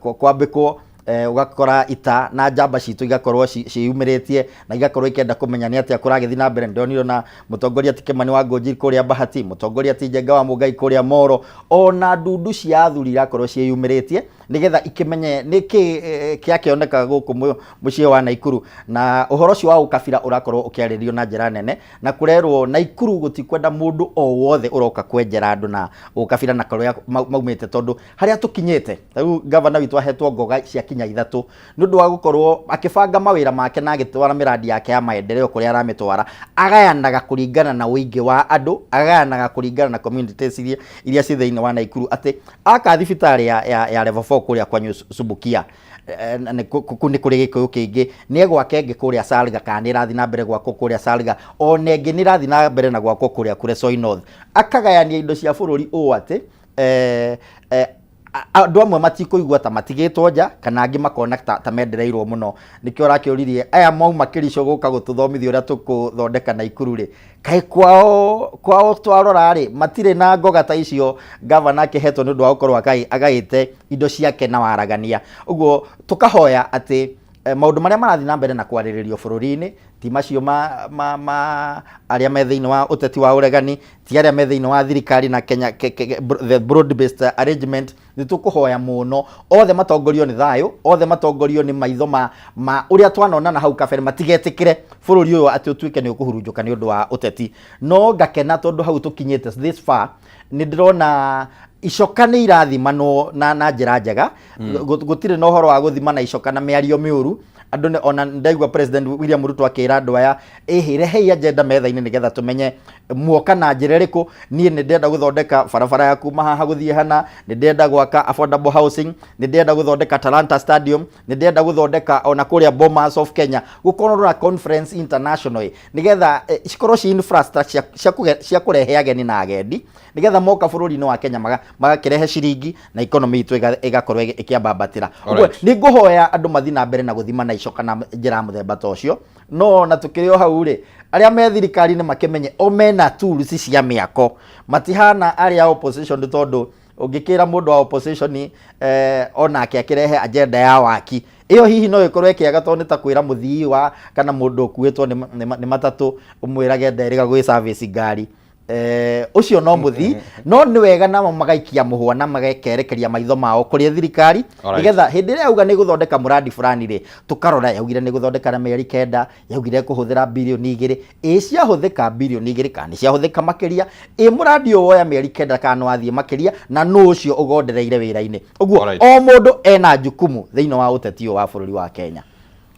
kwambĩkwo, ũgakora ita na njamba citũ igakorwo ciĩyumĩrĩtie na igakorwo ikĩenda kũmenya nĩ atĩa kũragĩthiĩ na mbere. Ndĩronire na mũtongoria ti Kĩmani wa Ngũnji kũrĩa Bahati, mũtongoria ti Njenga wa Mũngai kũrĩa Moro, ona ndundu cia athuri irakorwo ciĩyumĩrĩtie nĩgetha ikĩmenye nĩkĩ kĩakĩoneka gũkũ mũciĩ wa Naikuru. Na ũhoro ũcio wa ũkabira ũrakorwo ũkĩarĩrĩrio na njĩra nene, na kũrerwo Naikuru gũtikwenda mũndũ o wothe ũroka kwenjera andũ na ũkabira na kũrĩa maumĩte, tondũ harĩa tũkinyĩte rĩu gavana witũ ahetwo ngoga cia kinya 3 nĩ ũndũ wa gũkorwo akĩbanga mawĩra make na agĩtwara mĩrandi yake ya maendeleo kũrĩa aramĩtwara, agayanaga kũringana na ũingĩ wa andũ, agayanaga kũringana na communities iria ci thĩinĩ wa Naikuru, atĩ aka thibitarĩ ya level 4 kũrĩa kwanyu Subukia, kũu nĩ kũrĩ Gĩkũyũ kĩingĩ, nĩ egwake ĩngĩ kũrĩa Salga, kana nĩ ĩrathiĩ na mbere gwakwo kũrĩa Salga, ona ĩngĩ nĩ ĩrathiĩ na mbere na gwakwo kũrĩa Kuresoi North. Akagayania indo cia bũrũri ũũ atĩ andũ amwe matikũigua ta matigĩtwo nja, kana angĩ makona ta mendereirwo mũno. Nĩkĩo ũrakĩũririe aya mauma Kericho gũka gũtũthomithia ũrĩa tũkũthondeka Naikuru rĩ, kaĩ kwao twarora rĩ, matirĩ na ngoga ta icio gavana akĩhetwo nĩ ũndũ wa gũkorwo agaĩte indo ciake na waragania. Ũguo tũkahoya atĩ maũndũ marĩa marathiĩ na mbere na kwarĩrĩrio bũrũri-inĩ ti macio ma arĩa me thĩinĩ wa ũteti wa ũregani, ti arĩa me thĩinĩ wa thirikari na Kenya the broad based arrangement. Nĩ tũkũhoya mũno othe matongorio nĩ thayũ, othe matongorio nĩ maitho ma ũrĩa twanona na hau kabere, matigetĩkĩre bũrũri ũyũ atĩ ũtuĩke nĩ ũkũhurunjũka nĩ ũndũ wa ũteti. No ngakena tondũ hau tũkinyĩte this far nĩ ndĩrona Icoka nĩ irathimanwo na njĩra njega. Gũtirĩ na ũhoro wa gũthimana icoka na mĩario mĩũru. Andũ ona ndaigua President William Ruto akĩra andũ aya, ĩhĩ, rehei agenda metha-inĩ nĩgetha tũmenye muoka na njĩra ĩrĩkũ. Niĩ nĩ ndĩrenda gũthondeka barabara ya kuma haha gũthiĩ hana, nĩ ndĩrenda gwaka affordable housing, nĩ ndĩrenda gũthondeka Talanta Stadium, nĩ ndĩrenda gũthondeka ona kũrĩa Bomas of Kenya gũkorwo na conference international, nĩgetha cikorwo ci infrastructure cia kũrehe ageni na agendi, nĩgetha moka bũrũri-inĩ wa Kenya magakĩrehe ciringi na economy itũ ĩgakorwo ĩkĩambambatĩra. Ũguo nĩ ngũhoya andũ mathiĩ na mbere na gũthima na icoka na njĩra ya mũthemba ta ũcio. No na tũkĩrĩ o hau rĩ, arĩa me thirikari-inĩ makĩmenye o mena tools cia mĩako, matihana arĩa a opposition, tondũ ũngĩkĩra mũndũ wa opposition onake akĩrehe agenda ya waki ĩyo, hihi no ĩkorwo ĩkĩaga, tondũ nĩ ta kwĩra mũthii wa kana mũndũ ũkuĩtwo nĩ matatũ ũmwĩrage nderĩga gwĩ service ngari. Ũcio no mũthii, no nĩ wega nao magaikia mũhwa na magekerekeria maitho mao kũrĩ thirikari, nĩgetha hĩndĩ ĩrĩa yauga nĩ gũthondeka mũrandi fulani rĩ, tũkarora yaugire nĩ gũthondeka na mĩeri 9, yaugire kũhũthĩra birioni 2, ĩ ciahũthĩka birioni 2 kana nĩ ciahũthĩka makĩria? Ĩ mũrandi ũyũ woya mĩeri 9 kana nĩ wathiĩ makĩria, na nũ ũcio ũgondereire wĩra-inĩ ũguo? O mũndũ ena jukumu thĩinĩ wa ũteti ũyũ wa bũrũri wa Kenya.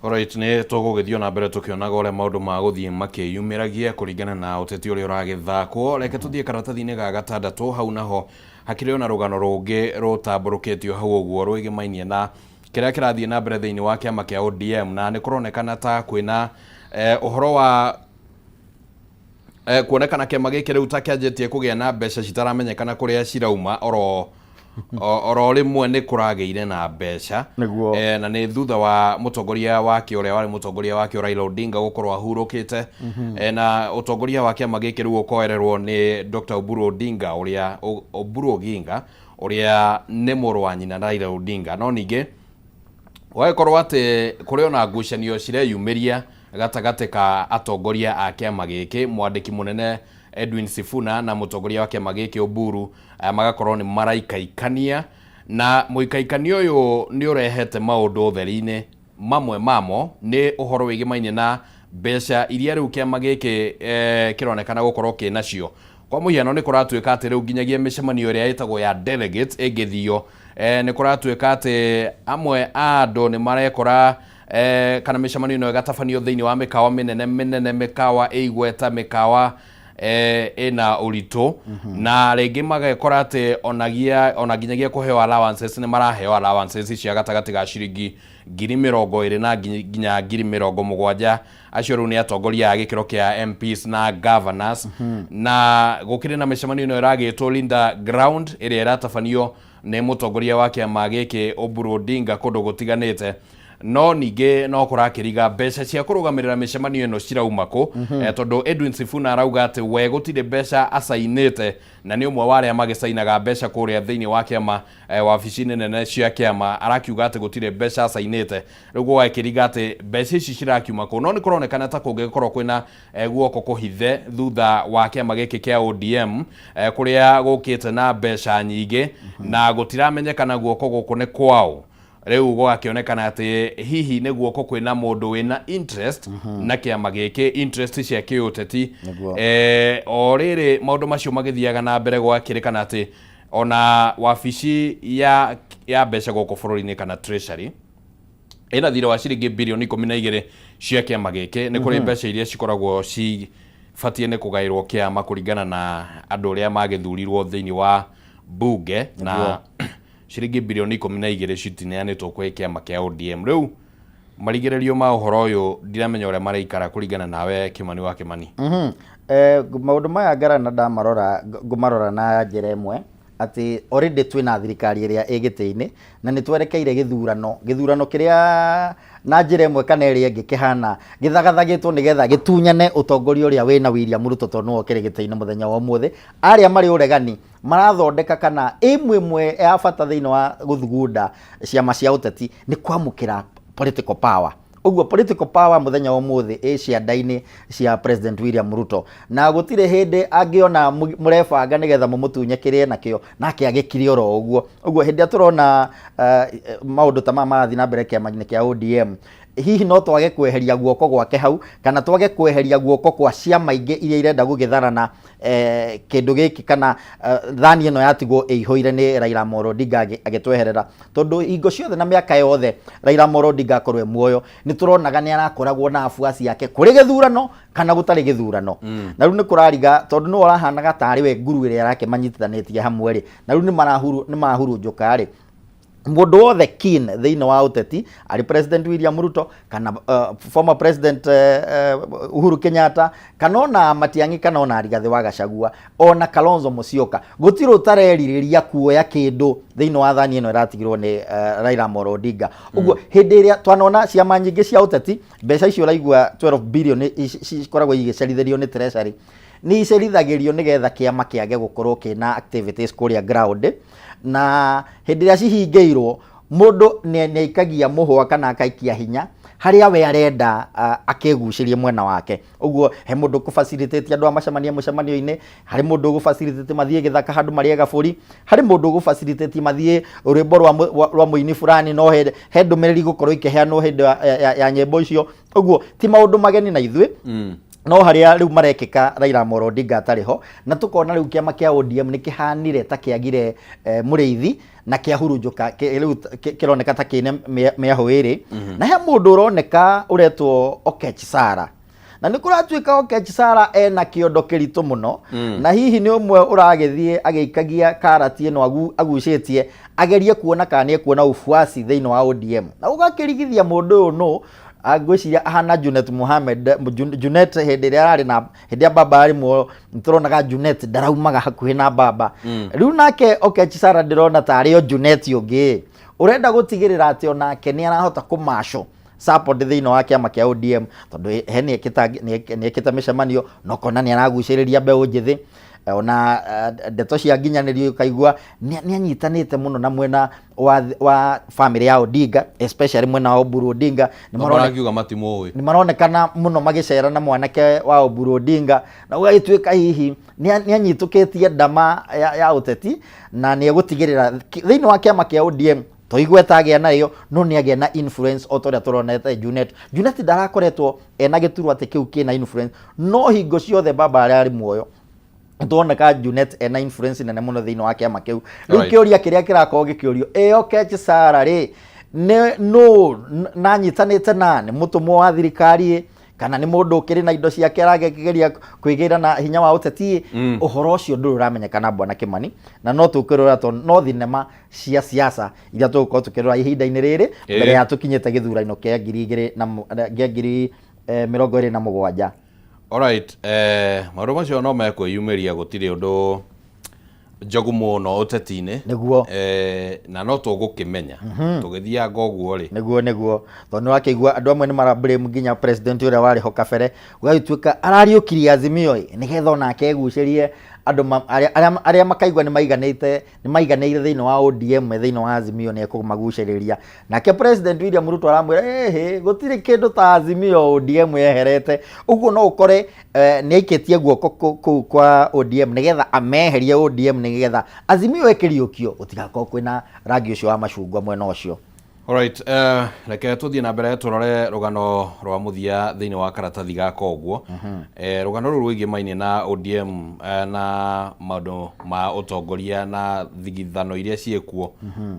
Alright, nĩ tũgũgĩthiĩ na mbere tũkĩonaga ũrĩa maũndũ ma gũthiĩ makĩyumĩragia kũringana na ũteti ũrĩa ũragĩthakwo. Reke tũthiĩ karatathi-inĩ ga gatandatũ. Hau naho hakĩrĩ ona rũgano rũngĩ rũtambũrũkĩtio hau ũguo rwĩgĩmainie na kĩrĩa kĩrathiĩ na mbere thĩinĩ wa kĩama kĩa ODM, na nĩ kũronekana ta kwĩna ũhoro wa kuonekana kĩama gĩkĩ rĩu ta kĩanjĩtie kũgĩa na mbeca citaramenyekana kũrĩa cirauma. Oro rĩmwe nĩ kũragĩire na mbeca. Na nĩ thutha wa mũtongoria wake, ũrĩa warĩ mũtongoria wake Raila Odinga, gũkorwo ahurũkĩte, na ũtongoria wa kĩama gĩkĩ rĩu ũkoererwo nĩ Dr. Oburu Odinga, ũrĩa Oburu Oginga, ũrĩa nĩ mũrũ wa nyina Raila Odinga. No ningĩ gwagĩkorwo atĩ kũrĩ ona ngucanio cireyumĩria gatagatĩ ka atongoria a kĩama gĩkĩ, mwandĩki mũnene Edwin Sifuna na mũtongoria wa kĩama gĩkĩ Oburu, aya magakorwo nĩ maraikaikania, na mũikaikanio ũyũ nĩ ũrehete maũndũ ũtheri-inĩ. Mamwe mamo nĩ ũhoro wĩgĩmainie na mbeca iria rĩu kĩama gĩkĩ kĩronekana gũkorwo kĩ nacio. Kwa mũhiano, nĩ kũratuĩka atĩ rĩu nginyagia mĩcemanio ĩrĩa ĩtagwo ya delegates ĩngĩthio, nĩ kũratuĩka atĩ amwe a andũ nĩ marekora kana mĩcemanio ĩno ĩgatabanio thĩinĩ wa mĩkawa mĩnene mĩnene, mĩkawa ĩigweta, mĩkawa ĩna ũritũ, na rĩngĩ magekora atĩ onagia ona nginyagia kũheo allowances, nĩ maraheo allowances cia gatagatĩ ga ciringi 20,000 na nginya 70,000. Acio rĩu nĩ atongoria a gĩkĩro kĩa MPs na governors. Na gũkĩrĩ na mĩcemanio ĩno ĩragĩtwo Linda Ground, ĩrĩa ĩratabanio nĩ mũtongoria wa kĩama gĩkĩ Oburu Odinga kũndũ gũtiganĩte. No ningĩ no kũrakĩriga mbeca cia kũrũgamĩrĩra mĩcemanio ĩno cirauma kũ, tondũ Edwin Sifuna arauga atĩ we gũtirĩ mbeca acainĩte, na nĩ ũmwe wa arĩa magĩcainaga mbeca kũrĩa thĩinĩ wa kĩama, wabici-inĩ nene cia kĩama. Arakiuga atĩ gũtirĩ mbeca acainĩte. Rĩu gũgakĩriga atĩ mbeca ici cirakiuma kũ. No nĩ kũronekana ta kũngĩgĩkorwo kwĩna guoko kũhithe thutha wa kĩama gĩkĩ kĩa ODM, kũrĩa gũkĩte na mbeca nyingĩ, na gũtiramenyekana guoko gũkũ nĩ kwao. Rĩu gũgakĩonekana atĩ hihi nĩ guoko kwĩna mũndũ wĩna interest na kĩama gĩkĩ, interest cia kĩũteti. O rĩrĩ maũndũ macio magĩthiaga na mbere, gwakĩrĩkana atĩ ona wabici ya mbeca gũkũ bũrũri-inĩ, kana treasury, ĩna thirĩ wa ciringi birioni 12 cia kĩama gĩkĩ. Nĩ kũrĩ mbeca iria cikoragwo cibatiĩ nĩ kũgaĩrwo kĩama kũringana na andũ ũrĩa magĩthurirwo thĩinĩ wa bunge, na ciringi birioni 12 citineanĩtwo kwĩ kĩama kĩa ODM. Rĩu marigĩrĩrio ma ũhoro ũyũ ndiramenya ũrĩa maraikara. Kũringana nawe, Kĩmani wa Kĩmani? Maũndũ maya ngarana ndamarora, ngũmarora na njĩra ĩmwe atĩ already twĩna thirikari ĩrĩa ĩ gĩtĩ-inĩ, na nĩ twerekeire gĩthurano, gĩthurano kĩrĩa na njĩra ĩmwe kana ĩrĩa ĩngĩ kĩhana gĩthagathagĩtwo nĩgetha gĩtunyane ũtongoria ũrĩa wĩna William Ruto, tondũ nĩwe ũkĩrĩ gĩtĩ-inĩ mũthenya wa ũmũthĩ. Arĩa marĩ ũregani marathondeka kana ĩmwe ĩmwe ya bata thĩinĩ wa gũthugunda ciama cia ũteti nĩ kwamũkĩra political power. Ũguo political power mũthenya wa ũmũthĩ ĩ cianda-inĩ cia President William Ruto, na gũtirĩ hĩndĩ angĩona mũrebanga nĩgetha mũmũtunye kĩrĩa nakĩo, nake agĩkire oro ũguo. Ũguo hĩndĩ ĩrĩa tũrona maũndũ ta maya marathiĩ na mbere kĩama-inĩ kĩa ODM, Hihi no twage kweheria guoko gwake hau, kana twage kweheria guoko kwa ciama ingĩ iria irenda gũgĩtharana kĩndũ gĩkĩ, kana thani ĩno yatigwo ĩihũire nĩ Raila Amolo Odinga agĩtweherera? Tondũ hingo ciothe na mĩaka yothe Raila Amolo Odinga akorwo e muoyo, nĩ tũronaga nĩ arakoragwo na afuasi ake kũrĩ gĩthurano kana gũtarĩ gĩthurano. Na rĩu nĩ kũrariga, tondũ nĩwe ũrahanaga tarĩ we nguru ĩrĩa arakĩmanyitithanĩtie hamwe rĩ, na rĩu nĩ marahurunjũka rĩ. Mũndũ wothe keen thĩinĩ wa ũteti, arĩ President William Ruto kana former President Uhuru Kenyatta, kana ona Matiang'i, kana ona Rigathĩ wa Gachagua, ona Kalonzo Musyoka, gũtirĩ ũtarerirĩria kuoya kĩndũ thĩinĩ wa thani ĩno ĩratigirwo nĩ Raila Amolo Odinga. Ũguo hĩndĩ ĩrĩa twanona ciama nyingĩ cia ũteti, mbeca icio ũraigua 12 billion cikoragwo igĩcerithĩrio nĩ Treasury, nĩ icerithagĩrio nĩgetha kĩama kĩage gũkorwo kĩna activities kũrĩa ground. Na hĩndĩ ĩrĩa cihingĩirwo, mũndũ nĩ aikagia mũhwa kana akaikia hinya harĩa we arenda akĩgucĩrie mwena wake. Ũguo he mũndũ ũkũ-facilitate andũ a macemanie mũcemanio-inĩ, harĩ mũndũ ũgũ-facilitate mathiĩ gĩthaka handũ marĩe gabũri, harĩ mũndũ ũgũ-facilitate mathiĩ rwĩmbo rwa mũini fulani, no he ndũmĩrĩri gũkorwo ikĩheanwo hĩndĩ ya nyĩmbo icio. Ũguo ti maũndũ mageni na ithuĩ, no harĩa rĩu marekĩka Raila Amolo Odinga atarĩ ho, na tũkona rĩu kĩama kĩa ODM nĩ kĩhanire ta kĩagire mũrĩithi na kĩahurunjũka, rĩu kĩroneka ta kĩna mĩahũ ĩrĩ. Na he mũndũ ũroneka ũretwo Okech Sara, na nĩ kũratuĩka Okech Sara ena kĩondo kĩritũ mũno, na hihi nĩ ũmwe ũragĩthiĩ agĩikagia karati ĩno agucĩtie, agerie kuona kana nĩ ekuona ufuasi thĩinĩ wa ODM, na ũgakĩrigithia mũndũ ũyũ nũ ngwĩciria ahana Junet Mohamed. Junet hĩndĩ ĩrĩa ararĩ na hĩndĩ ĩrĩa baba arĩ muoyo, nĩtũronaga Junet ndaraumaga hakuhĩ na baba. Rĩu nake Okech Sara ndĩrona tarĩ o Junet ũngĩ ũrenda gũtigĩrĩra atĩ onake nĩ arahota kũmaco support thĩinĩ wa kĩama kĩa ODM, tondũ he nĩ ekĩte mĩcemanio na ũkona nĩ aragucĩrĩria mbeũ njĩthĩ. Ona ndeto cia nginyanĩrio ũkaigua nĩ anyitanĩte mũno na mwena wa family ya Odinga, especially mwena wa Oburu Odinga. Nĩ marakiuga matimũĩ. Nĩ maronekana mũno magĩcera na mwanake wa Oburu Odinga, na gũgagĩtuĩka hihi nĩ anyitũkĩtie ndama ya ũteti, na nĩ egũtigĩrĩra thĩinĩ wa kĩama kĩa ODM to igweta agĩa nayo, no nĩ agĩa na influence o ta ũrĩa tũronete Junet. Junet ndarakoretwo ena gĩturwa atĩ kĩu kĩna influence, no hingo ciothe baba arĩa arĩ muoyo tuoneka Junet ena influence nene mũno thĩinĩ wa kĩama kĩu. Rĩu kĩũria kĩrĩa kĩrakorwo gĩkĩũrio, ĩ Okech Sara rĩ, nĩ nũ na anyitanĩte na nĩ mũtũmwo wa thirikari ĩ, kana nĩ mũndũ ũkĩrĩ na indo ciake arageria kwĩgĩra na hinya wa ũteti ĩ? Ũhoro ũcio ndũrĩ ũramenyekana, bwana Kĩmani, na no tũkĩrora tondũ no thinema cia siasa iria tũgũkorwo tũkĩrora ihinda-inĩ rĩrĩ mbere ya tũkinyĩte gĩthurano kĩa ngiri igĩrĩ na kĩa ngiri 27. Alright, maũndũ macio no mekwĩyumĩria, gũtirĩ ũndũ njogu mũno ũteti-inĩ. Na no tũgũkĩmenya tũgĩthianga ũguo rĩ. Nĩguo, tondũ nĩ wakĩigua andũ amwe nĩ mara blame nginya president ũrĩa warĩ ho kabere, gũgagĩtuĩka arariũkirie Azimio ĩ nĩgetha onake egucĩrie andũ arĩa makaigua nĩ maiganĩte, nĩ maiganĩire thĩinĩ wa ODM, me thĩinĩ wa Azimio nĩ ekũmagucĩrĩria. Nake President William Ruto aramwĩra ĩhĩ, gũtirĩ kĩndũ ta Azimio ODM yeherete. Ũguo no ũkore nĩ aikĩtie guoko kũu kwa ODM nĩgetha ameherie ODM, nĩgetha Azimio ĩkĩriũkio gũtigakorwo kwĩna rangi ũcio wa macungwa mwena ũcio. Alright, reke tũthiĩ na mbere tũrore rũgano rwa mũthia thĩinĩ wa karatathi gaka ũguo. Rũgano rũrũ rwĩgĩmainie na ODM na maũndũ ma ũtongoria na thigithano iria ciĩkuo,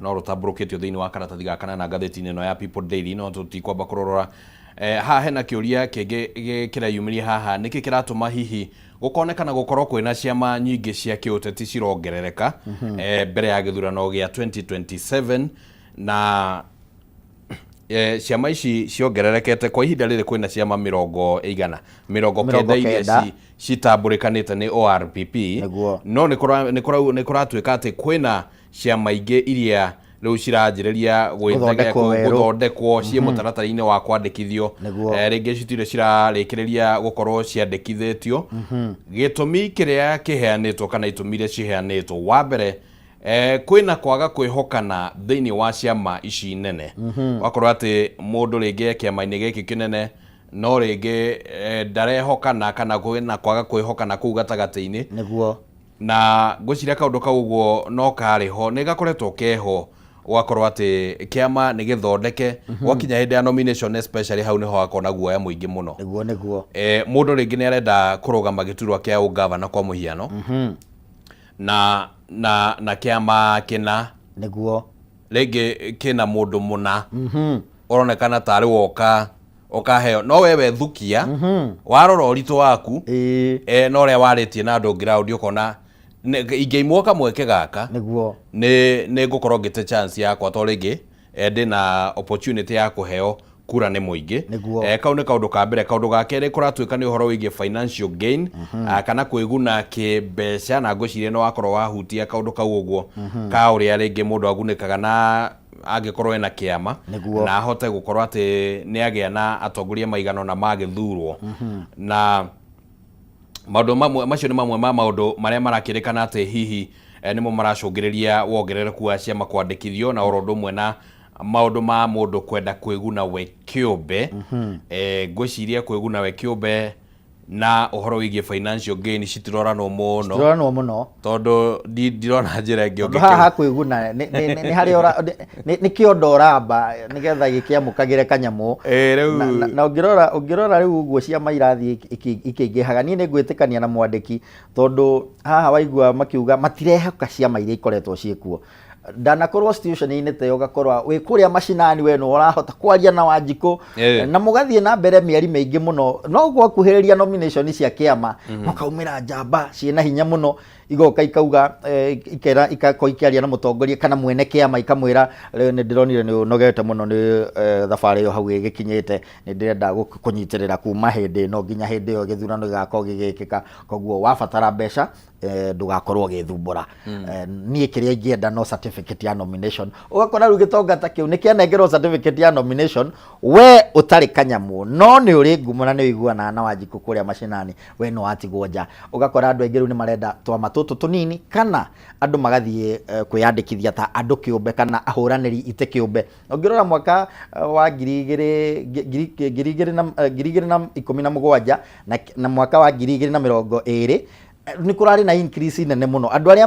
no rũtambũrũkĩtio thĩinĩ wa karatathi gaka na ngathĩti-inĩ ĩno ya People Daily. No tũtikwamba kũrorora haha hena kĩũria kĩngĩ kĩreyumĩria haha: nĩkĩ kĩratũma hihi gũkonekana gũkorwo kwĩna ciama nyingĩ cia kĩũteti cirongerereka mbere ya gĩthurano gĩa 2027? Na ciama ici ciongererekete kwa ihinda rĩrĩ, kwĩna ciama mĩrongo ĩigana mĩrongo mĩrongo kenda iria kenda. Citambũrĩkanĩte nĩ ORPP. No nĩ kũratuĩka atĩ kwĩna ciama ingĩ iria rĩu ciranjĩrĩria gũthondekwo werũ. Gũthondekwo ciĩ mũtaratara-inĩ wa kwandĩkithio. Rĩngĩ citirĩ cirarĩkĩrĩria gũkorwo ciandĩkithĩtio. Gĩtũmi kĩrĩa kĩheanĩtwo kana itũmi iria ciheanĩtwo, wa mbere, kwĩna kwaga kwĩhokana thĩinĩ wa ciama ici nene. Wakorwo atĩ mũndũ rĩngĩ e kĩama-inĩ gĩkĩ kĩnene, no rĩngĩ ndarehokana kana kwĩna kwaga kwĩhokana kũu gatagatĩ-inĩ. Na ngwĩciria kaũndũ kau ũguo no karĩ ho, nĩ gakoretwo keho. Ũgakorwo atĩ kĩama nĩ gĩthondeke, gwakinya hĩndĩ ya nomination especially, hau nĩho hakoragwo na guoya mũingĩ mũno. Nĩguo. Mũndũ rĩngĩ nĩ arenda kũrũgama gĩturwa kĩa ũgavana kwa mũhiano, na kĩama kĩna rĩngĩ kĩna mũndũ mũna ũronekana tarĩ woka ũkaheo, no wewe thukia warora ũritũ waku na ũrĩa warĩtie na andũ ground, ũkona ingĩimwo kamweke gaka, nĩ ngũkorwo ngĩte chance yakwa, to rĩngĩ ndĩna opportunity ya kũheo kura nĩ mũingĩ. Kau nĩ kaũndũ ka mbere. Kaũndũ ga kerĩ kũratuĩka nĩ ũhoro wĩgiĩ financial gain, kana kwĩguna kĩmbeca, na ngwĩciria nĩ wakorwo wahutia kaũndũ kau ũguo ka ũrĩa rĩngĩ mũndũ agunĩkaga na angĩkorwo ena kĩama na ahote gũkorwo atĩ nĩ agĩa na atongoria maigana ũna magĩthurwo. Na maũndũ mamwe macio nĩ mamwe ma maũndũ marĩa marakĩrĩkana atĩ hihi nĩmo maracũngĩrĩria wongerereku wa ciama kwandĩkithio, na oro ũndũ ũmwe na maũndũ ma mũndũ kwenda kwĩguna we kĩũmbe. Ngwĩciria kwĩguna we kĩũmbe na ũhoro wĩgiĩ financial gain citiroranwo mũno. Tũroranwo mũno. Tondũ ndirona njĩra ĩngĩ. Tondũ haha kwĩguna nĩ harĩa nĩ kĩondo ũramba nĩgetha gĩkĩamũkagĩre kanyamũ. Rĩu Na ũngĩrora rĩu ũguo ciama irathiĩ ikĩingĩhaga, niĩ nĩ ngwĩtĩkania na mwandĩki, tondũ haha waigua makiuga matirehoka ciama iria ikoretwo ciĩkuo. Ndanakorwo situation-inĩ ta ĩyo, ũgakorwo wĩ kũrĩa macinani, we nĩ ũrahota kwaria na Wanjikũ na mũgathiĩ na mbere mĩeri mĩingĩ mũno, no gwakuhĩrĩria nomination cia kĩama mũkaumĩra njamba ciĩna hinya mũno, igoka ikauga, ikera ikakorwo ikĩaria na mũtongoria kana mwene kĩama, ikamwĩra, "Rĩu nĩ ndĩronire nĩ ũnogete mũno nĩ thabarĩ ĩyo hau ĩgĩkinyĩte, nĩ ndĩrenda kũnyitĩrĩra kuma hĩndĩ ĩno nginya hĩndĩ ĩyo gĩthurano gĩgakorwo gĩgĩkĩka, koguo wabatara mbeca, ndũgakorwo ũgĩthumbũra. Niĩ kĩrĩa ingĩenda no certificate ya nomination." Ũgakora rĩu gĩtonga ta kĩu nĩ kĩanengerwo certificate ya nomination, we ũtarĩ kanyamũ, no nĩ ũrĩ ngumo na nĩ ũiguanaga na Wanjikũ kũrĩa macinani, we nĩ watigwo nja. Ũgakora andũ aingĩ rĩu nĩ marenda twama tũtũ tũnini, kana andũ magathiĩ kwĩyandĩkithia ta andũ kĩũmbe kana ahũranĩri itĩ kĩũmbe. Ũngĩrora mwaka wa ngiri igĩrĩ ngiri ngiri igĩrĩ na 2017 na mwaka wa 2020, nĩ kũrarĩ na increase nene mũno. Andũ arĩa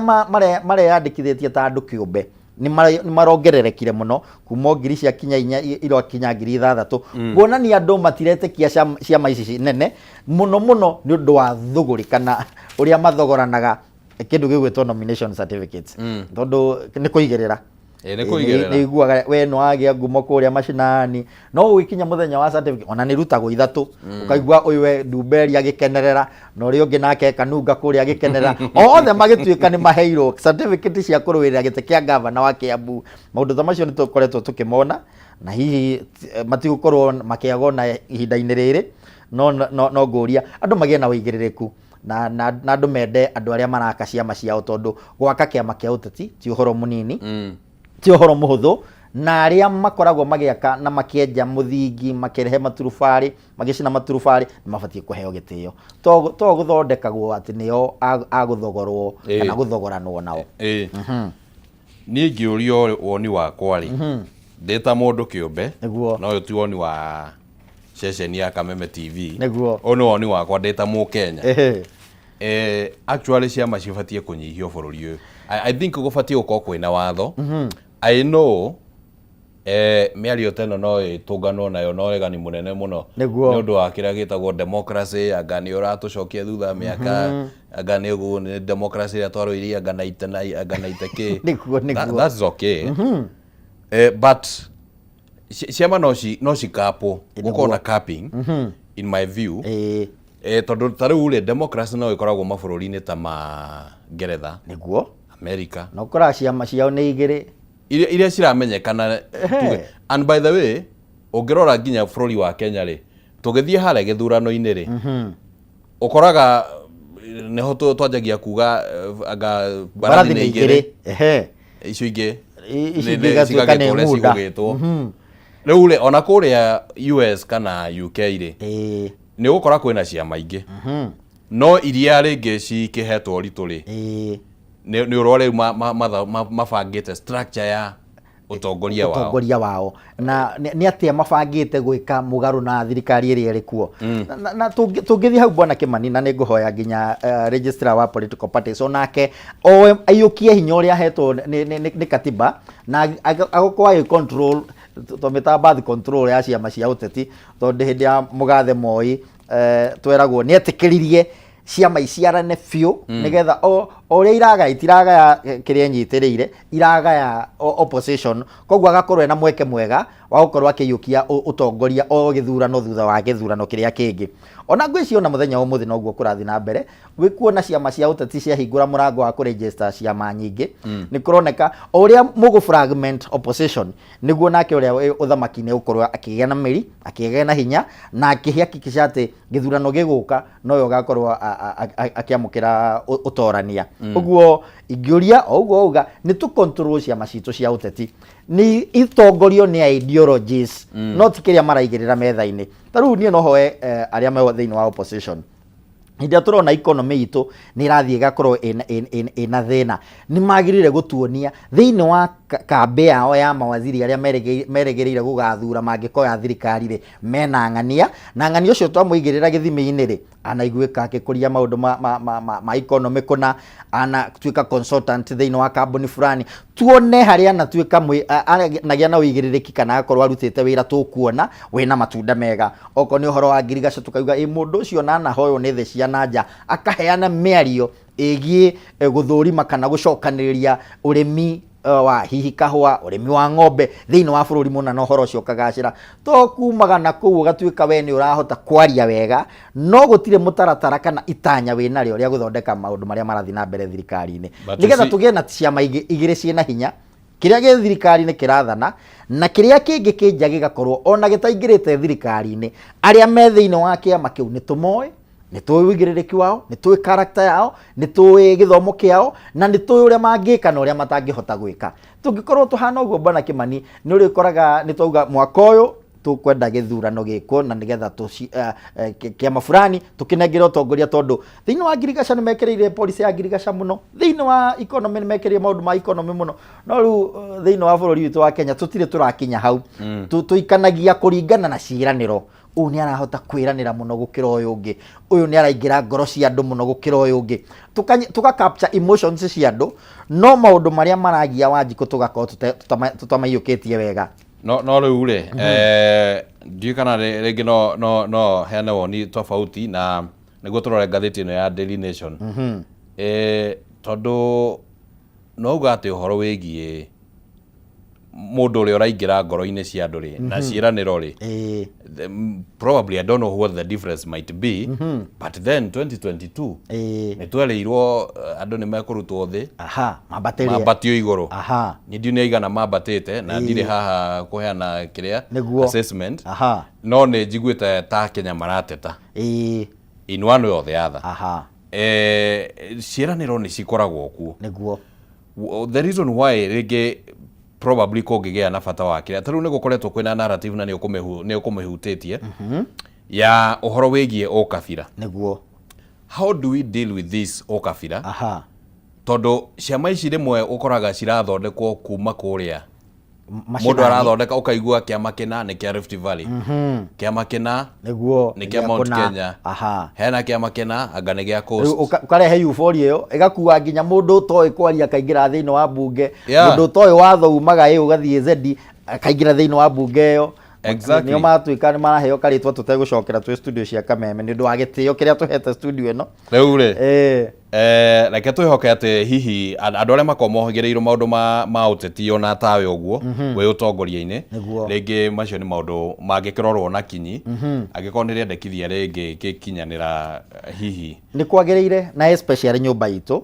mareyandĩkithĩtie ta andũ kĩũmbe nĩ marongererekire mũno, kuma o ngiri cia kinya 4 irokinya 6,000, kuonania andũ matiretĩkia ciama ici nene mũno mũno nĩ ũndũ wa thũgũrĩ kana ũrĩa mathogoranaga kĩndũ gĩgwĩtwo nomination certificates, tondũ nĩ kũigĩrĩra. Nĩ kũigĩrĩra. Nĩ iguaga we nĩ wagĩa ngumo kũrĩa macinani, no ũgĩkinya mũthenya wa certificate, ona nĩ rutagwo ithatũ, ũkaigua ũyũ we Ndumberi agĩkenerera na ũrĩa ũngĩ nake Kanunga kũrĩa agĩkenerera, othe magĩtuĩka nĩ maheirwo certificate cia kũrũĩrĩra gĩtĩ kĩa gavana wa Kiambu. Maũndũ ta macio nĩ tũkoretwo tũkĩmona, na hihi matigũkorwo makĩagwo na ihinda-inĩ rĩrĩ, no ngũria andũ magĩe na ũigĩrĩrĩku na andũ mende andũ arĩa maraka ciama ciao, tondũ gwaka kĩama kĩa ũteti ti ũhoro mũnini, ti ũhoro mũhũthũ, na arĩa makoragwo magĩaka na makĩenja mũthingi, makĩrehe maturubarĩ, magĩcina maturubarĩ, nĩ mabatiĩ kũheo gĩtĩo, to gũthondekagwo atĩ nĩo agũthogorwo kana gũthogoranwo nao. Niĩ ingĩũrio woni wakwa rĩ, ndĩ ta mũndũ kĩũmbe, no ũyũ ti woni wa ceceni ya Kameme TV, ũyũ nĩ woni wakwa ndĩ ta Mũkenya. Actually ciama cibatiĩ kũnyihio bũrũri ũyũ. I think gũbatiĩ gũkorwo kwĩna watho. I know mĩario ta ĩno no ĩtũnganwo nayo na ũregani mũnene mũno nĩ ũndũ wa kĩrĩa gĩtagwo democracy, anga nĩ ũratũcokia thutha mĩaka, anga nĩ ũguo nĩ democracy ĩrĩa twarũirie, anga na ite na anga na ite kĩ. That is okay. But ciama no cikapwo, gũkorwo na capping in my view. Tondũ ta rĩu rĩ, democracy no ĩkoragwo mabũrũri-inĩ ta ma Ngeretha, America. Na ũkoraga ciama ciao nĩ igĩrĩ. Iria ciramenyekana tuge. And by the way, ũngĩrora nginya bũrũri wa Kenya rĩ, tũgĩthiĩ harĩa gĩthurano-inĩ rĩ, ũkoraga nĩho twanjagia kuga anga mbarathi nĩ igĩrĩ. Icio ingĩ Icio ingĩ igatuĩka nĩ cigagĩtwo ũrĩa ng'unda. cigũgĩtwo. Rĩu rĩ, ona kũrĩa US kana UK rĩ, nĩ ũgũkora kwĩna ciama ingĩ, no iria rĩngĩ cikĩhetwo ũritũ rĩ, nĩ ũrĩa rĩu mabangĩte structure ya Ũtongoria wao. Ũtongoria wao na nĩ atĩa mabangĩte gwĩka mũgarũ na thirikari ĩrĩa ĩrĩ kuo. Na tũngĩthiĩ hau, bwana Kĩmani, na nĩ ngũhoya nginya registrar wa political parties onake oe aiyũkie hinya ũrĩa ahetwo nĩ katiba na agũkorwo agĩ control, tũmĩtaga birth control ya ciama cia ũteti, tondũ hĩndĩ ya mũgathe Moi tweragwo nĩ etĩkĩririe ciama iciarane biũ nĩgetha o ũrĩa iragaya itiragaya kĩrĩa ĩnyitĩrĩire, iragaya opposition, koguo agakorwo ena mweke mwega wa gũkorwo akĩiyũkia ũtongoria o gĩthurano thutha wa gĩthurano kĩrĩa kĩngĩ. Ona ngwĩciria ona mũthenya wa ũmũthĩ noguo kũrathiĩ na mbere, gwĩkuona ciama cia ũteti ciahingũra mũrango wa kũregister ciama nyingĩ, nĩ kũroneka o ũrĩa mũgũ fragment opposition nĩguo nake ũrĩa wĩ ũthamaki-inĩ gũkorwo akĩgĩa na mĩri, akĩgĩa na hinya na akĩhakikisha atĩ gĩthurano gĩgũka nowe ũgakorwo akĩamũkĩra ũtorania. Ũguo ingĩũria o ũguo auga nĩ tũ control ciama citũ cia ũteti, nĩ itongorio nĩ ideologies, no ti kĩrĩa maraigĩrĩra metha-inĩ. Ta rĩu niĩ no hoe arĩa me thĩinĩ wa opposition, hĩndĩ ĩrĩa tũrona economy itũ nĩ ĩrathiĩ ĩgakorwo ĩna thĩna, nĩ magĩrĩire gũtuonia thĩinĩ wa kambĩ yao ya mawaziri arĩa merĩgĩrĩire gũgathura mangĩkoya thirikari rĩ, mena ng'ania na ng'ania ũcio twamũigĩrĩra gĩthimi-inĩ rĩ, anaiguĩka akĩkũria maũndũ ma economy kũna, anatuĩka consultant thĩinĩ wa kambuni fulani, tuone harĩa anatuĩka anagĩa na ũigĩrĩrĩki kana agakorwo arutĩte wĩra tũkuona wĩna matunda mega. Okorwo nĩ ũhoro wa ngirigaca, tũkauga ĩ mũndũ ũcio na anahoywo nĩ thĩ cia nanja akaheana mĩario ĩgiĩ gũthũrima kana gũcokanĩrĩria ũrĩmi wa hihi kahũa, ũrĩmi wa ng'ombe thĩinĩ wa bũrũri mũna, na ũhoro ũcio ũkagacĩra. To kumaga na kũu ũgatuĩka we nĩ ũrahota kwaria wega, no gũtirĩ mũtaratara kana itanya wĩ narĩo rĩa gũthondeka maũndũ marĩa marathiĩ na mbere thirikari-inĩ. But you nĩgetha tũgĩe na ciama igĩrĩ ciĩna hinya, kĩrĩa gĩ thirikari-inĩ kĩrathana na kĩrĩa kĩngĩ kĩnja gĩgakorwo ona gĩtaingĩrĩte thirikari-inĩ, arĩa me thĩinĩ wa kĩama kĩu nĩ tũmoĩ, nĩ tũĩ ũigĩrĩrĩki wao, nĩ tũĩ character yao, nĩ tũĩ gĩthomo kĩao na nĩ tũĩ ũrĩa mangĩka na ũrĩa matangĩhota gwĩka. Tũngĩkorwo tũhana ũguo, bwana Kĩmani, nĩ ũrĩkoraga nĩ twauga mwaka ũyũ tũkwenda gĩthurano gĩkwo na nĩgetha kĩama fulani tũkĩnengere ũtongoria, tondũ thĩinĩ wa ngirigaca nĩ mekĩrĩire policy ya ngirigaca mũno, thĩinĩ wa economy nĩ mekĩrĩire maũndũ ma economy mũno, no rĩu thĩinĩ wa bũrũri witũ wa Kenya tũtirĩ tũrakinya hau. Tũikanagia kũringana na ciĩranĩro. Ũyũ nĩ arahota kwĩranĩra mũno gũkĩra ũyũ ũngĩ, ũyũ nĩ araingĩra ngoro cia andũ mũno gũkĩra ũyũ ũngĩ. Tũka capture emotions cia andũ, no maũndũ marĩa maragia Wanjikũ tũgakorwo tũtamaiyũkĩtie wega. No rĩu rĩ, ndiũĩ kana rĩngĩ no heane woni tofauti na nĩguo tũrore ngathĩti ĩno ya Daily Nation, tondũ no uga atĩ ũhoro wĩgiĩ mũndũ ũrĩa ũraingĩra ngoro-inĩ cia andũ rĩ na ciĩranĩro rĩ, probably I don't know what the difference might be, but then 2022 nĩ twerĩirwo andũ nĩ mekũrutwo thĩ aha mambatĩrie mambatio igũrũ. Niĩ ndiũ nĩ aigana mambatĩte na ndirĩ haha kũheana kĩrĩa assessment, no nĩ njiguĩte ta Kenya marateta in one way or the other. Ciĩranĩro nĩ cikoragwo kuo. The reason why rĩngĩ probably kũngĩgĩa na bata wa kĩrĩa, ta rĩu nĩ gũkoretwo kwĩna narrative na nĩ ũkũmĩhutĩtie ya ũhoro wĩgiĩ ũkabira. How do we deal with this ũkabira? Tondũ ciama ici rĩmwe ũkoraga cirathondekwo kuma kũrĩa mũndũ mashinani. Arathondeka ũkaigua kĩama kĩna nĩ kĩa Rift Valley, kĩama kĩna nĩ kĩa Mount kũna. Kenya, hena kĩama kĩna anga nĩ gĩa Rĩu Coast. Ũkarehe euphoria ĩyo ĩgakua nginya mũndũ ũtoĩ kwaria akaingĩra thĩinĩ wa bunge, mũndũ ũtoĩ watho umaga ĩ ũgathiĩ Z akaingĩra thĩinĩ wa bunge ĩyo. Nĩo maratuĩka nĩ maraheo karĩtwa tũtegũcokera twĩ studio cia Kameme nĩ ũndũ wa gĩtĩo kĩrĩa tũhete studio ĩno. Rĩu rĩ, reke twĩhoke atĩ hihi andũ arĩa makoragwo mohĩgĩrĩirwo maũndũ ma ũteti ona tawe ũguo wĩ ũtongoria-inĩ, rĩngĩ macio nĩ maũndũ mangĩkĩrorwo na kinyi angĩkorwo nĩ rĩendekithia rĩngĩ gĩkinyanĩra hihi. Nĩ kwagĩrĩire na especially nyũmba itũ,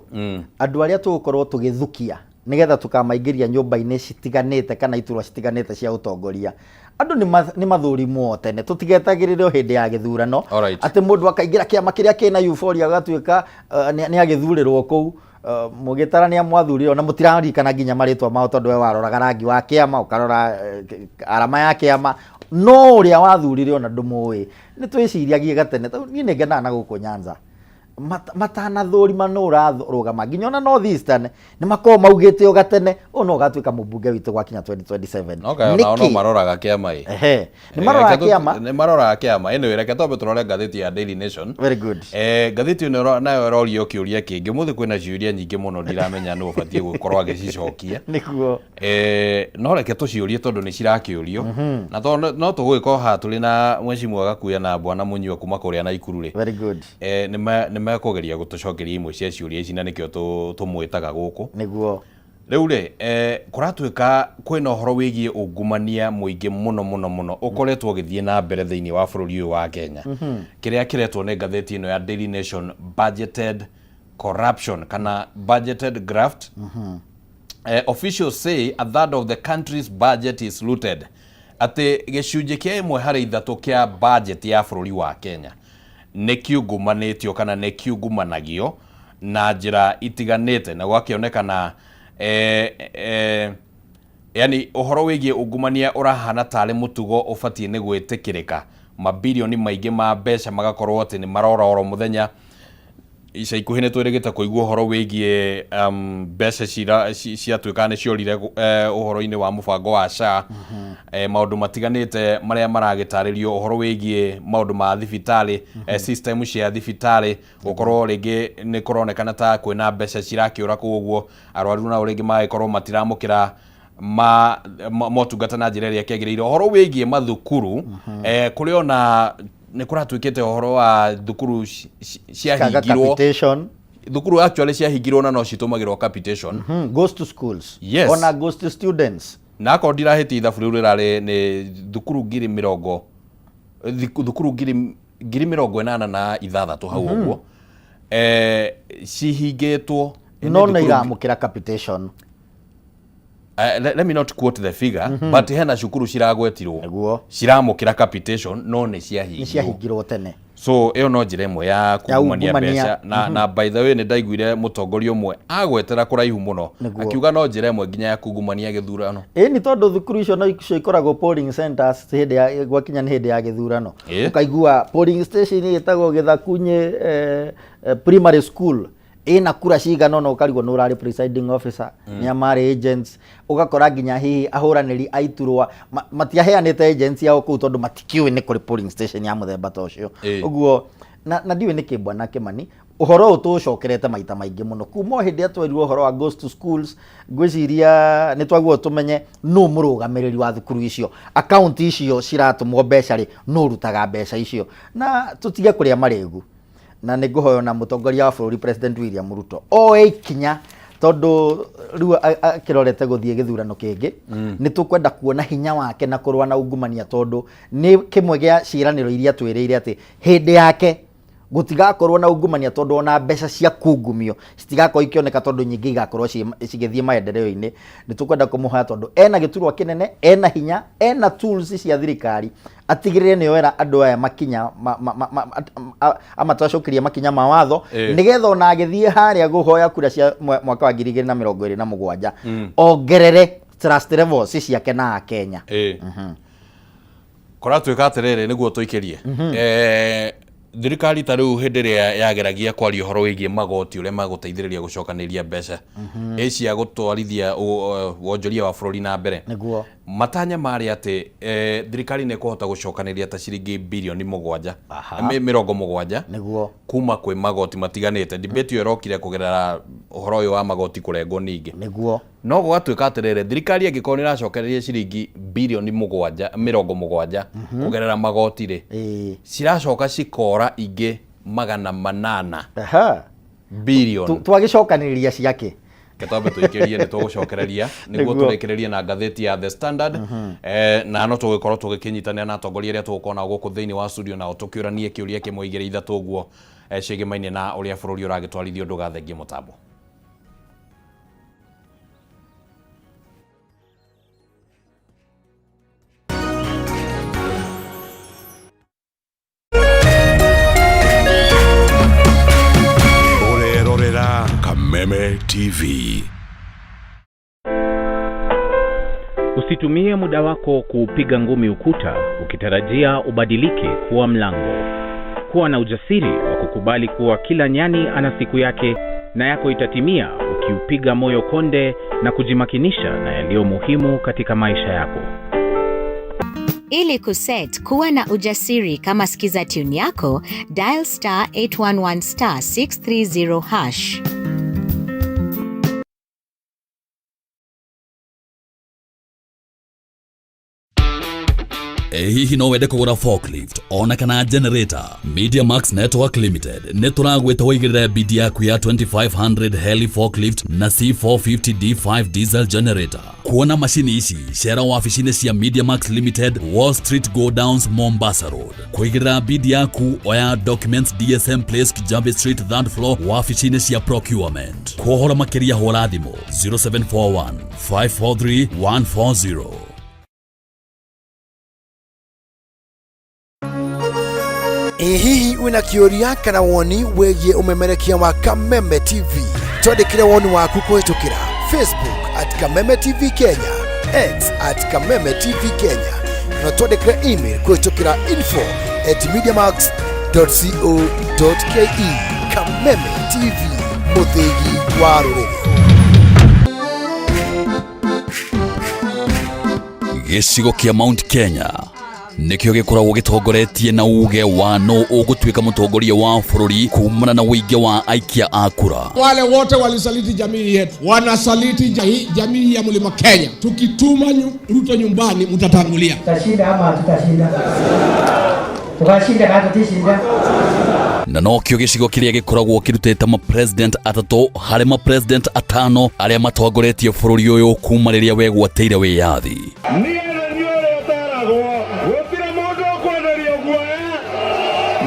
andũ arĩa tũgũkorwo tũgĩthukia nĩgetha tũkamaingĩria nyũmba-inĩ citiganĩte kana iturwa citiganĩte cia ũtongoria, andũ nĩ mathũrimwo tene, tũtigetagĩrĩre o hĩndĩ ya gĩthurano atĩ mũndũ akaingĩra kĩama kĩrĩa kĩna euphoria agatuĩka nĩ agĩthurĩrwo kũu. Mũgĩtara nĩ amwathurire na mũtiraririkana nginya marĩtwa mao, tondũ we waroraga rangi wa kĩama, ũkarora arama ya kĩama, no ũrĩa wathurire ona ndũmũĩ. Nĩ twĩciriagie gatene. Tondũ niĩ nĩ ngenaga na gũkũ Nyanza. Matanathũrima nũ ũrarũgama nginya ona North Eastern nĩ makoragwo maugĩte o gatene ũyũ no ũgatuĩka mũmbunge witũ gwakinya 2027. No kaĩ onao no Nĩkĩ? maroraga kĩama ĩ. Ehe, nĩ maroraga kĩama. Nĩ maroraga kĩama. Anyway, reke twambe tũrore ngathĩti ya Daily Nation. Very good. Ngathĩti ĩno nayo ĩrorio kĩũria kĩngĩ. Ũmũthĩ kwĩna ciũria nyingĩ mũno, ndiramenya nũ ũbatiĩ gũkorwo agĩcicokia. Nĩguo. No reke tũciũrie tondũ nĩ cirakĩũrio, na tondũ no tũgũgĩkorwo haha tũrĩ na Mheshimiwa Gakuya na Bwana Mũnyua kuma kũrĩa Naikuru rĩ, Very good. Nĩ mekũgeria gũtũcokeria imwe cia ciũria ici, na nĩkĩo tũmwĩtaga gũkũ. Nĩguo. Rĩu rĩ, kũratuĩka kwĩna ũhoro wĩgiĩ ungumania mũingĩ mũno mũno mũno ũkoretwo ũgĩthiĩ na mbere thĩinĩ wa bũrũri ũyũ wa Kenya, kĩrĩa kĩretwo nĩ ngathĩti ĩno ya Daily Nation budgeted corruption kana budgeted graft. Officials say a third of the country's budget is looted, atĩ gĩcunjĩ kĩa 1 harĩ 3 kĩa budget ya bũrũri wa Kenya nĩ kiungumanĩtio kana nĩ kiungumanagio na njĩra itiganĩte, na gwakĩonekana yani ũhoro wĩgiĩ ungumania ũrahana tarĩ mũtugo ũbatiĩ nĩ gwĩtĩkĩrĩka, mabilioni maingĩ ma mbeca magakorwo atĩ nĩ marora oro mũthenya. Ica ikuhĩ nĩ twĩrĩgĩte kũigua ũhoro wĩgiĩ mbeca ciatuĩka nĩ ciorire ũhoro-inĩ wa mũbango wa SHA, maũndũ matiganĩte marĩa maragĩtarĩrio ũhoro wĩgiĩ maũndũ ma thibitarĩ, system cia thibitarĩ gũkorwo rĩngĩ nĩ kũronekana ta kwĩna mbeca cirakĩũra kũu ũguo, arwaru nao rĩngĩ magagĩkorwo matiramũkĩra motungata na njĩra ĩrĩa kĩagĩrĩire. Ũhoro wĩgiĩ mathukuru, kũrĩ ona nĩ kũratuĩkĩte ũhoro wa thukuru Kaga ciahingirwo. Capitation. Thukuru actually ciahingirwo na no citũmagĩrwo capitation. Goes to schools. Yes. Ona goes to students. Na akorwo ndirahĩtia, ithabu rĩu rĩrarĩ nĩ thukuru ngiri mĩrongo thukuru 86,000 hau ũguo, cihingĩtwo. No nĩ iramũkĩra capitation. Let me not quote the figure, but hena cukuru ciragwetirwo Nĩguo. ciramũkĩra capitation no nĩ Nĩ ciahingirwo. Ciahingirwo tene. So ĩyo no njĩra ĩmwe ya kungumania ungumania. mbeca, na by the way, nĩ ndaiguire mũtongoria ũmwe agwetera kũraihu mũno Nĩguo. akiuga no njĩra ĩmwe nginya ya kungumania gĩthurano. Ĩ nĩ tondũ thukuru icio no icio ikoragwo polling centers hĩndĩ ya gwakinya nĩ hĩndĩ ya gĩthurano. Ũkaigua polling station ĩtagwo Gĩthakunyĩ primary school ĩna kura cigana ũna, ũkarigwo nĩ ũrarĩ presiding officer, nĩ marĩ agents, ũgakora nginya hihi ahũranĩri a iturwa matiaheanĩte agents yao kũu tondũ matikĩũĩ nĩ kũrĩ polling station ya mũthemba ta ũcio. Ũguo na ndiũĩ nĩkĩ, Bwana Kĩmani, ũhoro ũyũ tũũcokerete maita maingĩ mũno kuma o hĩndĩ ĩrĩa twerirwo ũhoro wa goes to schools. Ngwĩciria nĩ twagĩrĩirwo tũmenye nũ mũrũgamĩrĩri wa thukuru icio, akaunti icio ciratũmwo mbeca rĩ, nũ ũrutaga mbeca icio, na tũtige kũrĩa marĩgu. Na nĩ ngũhoya na mũtongoria wa bũrũri, President William Ruto, oe ikinya tondũ rĩu akĩrorete gũthiĩ gĩthurano kĩngĩ. Nĩ tũkwenda kuona hinya wake na kũrũa na ungumania, tondũ nĩ kĩmwe gĩa ciĩranĩro iria twĩrĩire atĩ hĩndĩ yake gũtigakorwo na ungumania, tondũ ona mbeca cia kungumio citigakorwo ikĩoneka, tondũ nyingĩ igakorwo cigĩthiĩ maendeleo-inĩ. Nĩ tũkwenda kũmũhoya, tondũ ena gĩturwa kĩnene, ena hinya, ena tools cia thirikari, atigĩrĩre nĩ oera andũ aya makinya amatacũkĩrie makinya ma watho, nĩgetha ona agĩthiĩ harĩa kũhoya kura cia mwaka wa 2027 ongerere trust levels ciake na Akenya. Kũratuĩka atĩrĩrĩ, nĩguo tũikĩrie, thirikari ta rĩu hĩndĩ ĩrĩa yageragia kwaria ũhoro wĩgiĩ magoti ũrĩa magũteithĩrĩria gũcokanĩrĩria mbeca ĩ cia gũtwarithia wonjoria wa bũrũri na mbere, matanya marĩ atĩ thirikari nĩ ĩkũhota gũcokanĩrĩria ta ciringi birioni 7, 70 kuma kwĩ magoti matiganĩte. Debate ĩyo ĩrokire kũgerera ũhoro ũyũ wa magoti kũrengwo ningĩ. No gũgatuĩka atĩrĩrĩ, thirikari ĩngĩkorwo nĩ ĩracokereria ciringi birioni 7, 70 kũgerera magoti rĩ, ciracoka cikora ingĩ 800 birioni. Twagĩcokanĩrĩria ciake. Reke twambe tũikĩrie, nĩ tũgũcokereria nĩguo tũrĩkĩrĩrie na ngathĩti ya The Standard, na no tũgĩkorwo tũgĩkĩnyitanĩra na atongoria arĩa tũgũkorwo nao gũkũ thĩinĩ wa studio, nao tũkĩũranie kĩũria kĩmwe, igĩrĩ, ithatũ ũguo, ciĩgĩmaine na ũrĩa bũrũri ũragĩtwarithio. Ndũgathengie mũtambo. Ũrerorera Kameme TV. Usitumie muda wako kuupiga ngumi ukuta ukitarajia ubadilike kuwa mlango. Kuwa na ujasiri wa kukubali kuwa kila nyani ana siku yake na yako itatimia ukiupiga moyo konde na kujimakinisha na yaliyo muhimu katika maisha yako. Ili kuset kuwa na ujasiri kama skiza tune yako, dial star 811 star 630 hash. Ĩ hihi no wende kũgũra forklift ona kana generator? Media Max Network Limited nĩ tũragwĩta ũigĩrĩre bidi yaku ya 2500 heli forklift na C450 D5 diesel generator. Kuona macini ici cera wabici-inĩ cia Media Max Limited, Wall Street Go Downs, Mombasa Road. Kũigĩrĩra bidi yaku oya documents DSM Place, Kijabe Street, third floor, wabici-inĩ cia procurement. Kwa ũhoro makĩria hũra thimũ 0741 543 140. Ĩ hihi wĩna kĩũria kana woni wĩgiĩ ũmemerekia wa Kameme TV? Twandĩkĩre woni waku kũhĩtũkĩra Facebook at Kameme TV Kenya, X at Kameme TV Kenya, kana twandĩkĩre email kũhĩtũkĩra info at mediamax.co.ke. Kameme TV, mũthĩgi wa rũrĩrĩ. Gĩcigo kĩa Mount Kenya nĩkĩo gĩkoragwo gĩtongoretie na uge wa no ũgũtuĩka mũtongoria wa bũrũri kumana na ũingĩ wa aikia a kura. Wale wote walisaliti jamii yetu, wanasaliti jamii ya mlima Kenya. Tukituma Ruto nyumbani, mtatangulia. Tutashinda ama hatutashinda? Tukashinda na hatutashinda? Na nokĩo gĩcigo kĩrĩa gĩkoragwo kĩrutĩte mapresident atatũ harĩ mapresident atano arĩa matongoretie bũrũri ũyũ kuma rĩrĩa wegwatĩire wĩyathi. Niĩ nĩ niĩ ũrĩa ũteragwo gũtirĩ mũndũ ũkwenderio guoya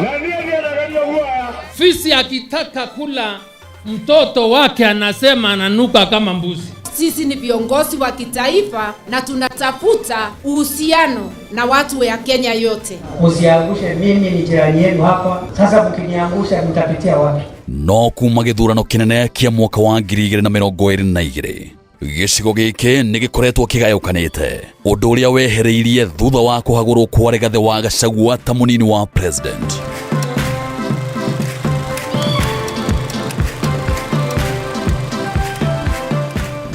na niĩ ndiendagĩrio guoya. Fisi akitaka kula mtoto wake anasema ananuka kama mbuzi. Sisi ni viongozi wa kitaifa na tunatafuta uhusiano na watu ya Kenya yote. Msiangushe, mimi ni jirani yenu hapa. Sasa mkiniangusha mtapitia wapi? No kuma gĩthurano kĩnene kĩa mwaka wa 2022 gĩcigo gĩkĩ nĩ gĩkoretwo kĩgayũkanĩte, ũndũ ũrĩa wehereirie thutha wa kũhagũrwo kwa Rigathĩ wa Gachagua ta mũnini wa president.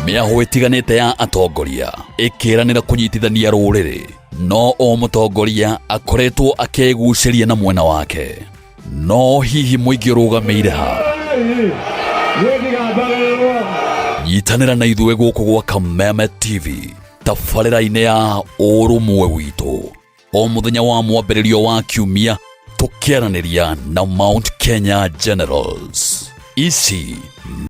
Mĩahũ ĩtiganĩte ya atongoria ĩkĩranĩra kũnyitithania rũrĩrĩ, no o mũtongoria akoretwo akĩgucĩria na mwena wake. No hihi mũingĩ ũrũgamĩire ha? Niĩ ndigambarĩrwo. Nyitanĩra na ithuĩ gũkũ gwa Kameme TV tabarĩra-inĩ ya ũrũmwe witũ o mũthenya wa mwambĩrĩrio wa kiumia tũkĩaranĩria na Mount Kenya Generals. Ici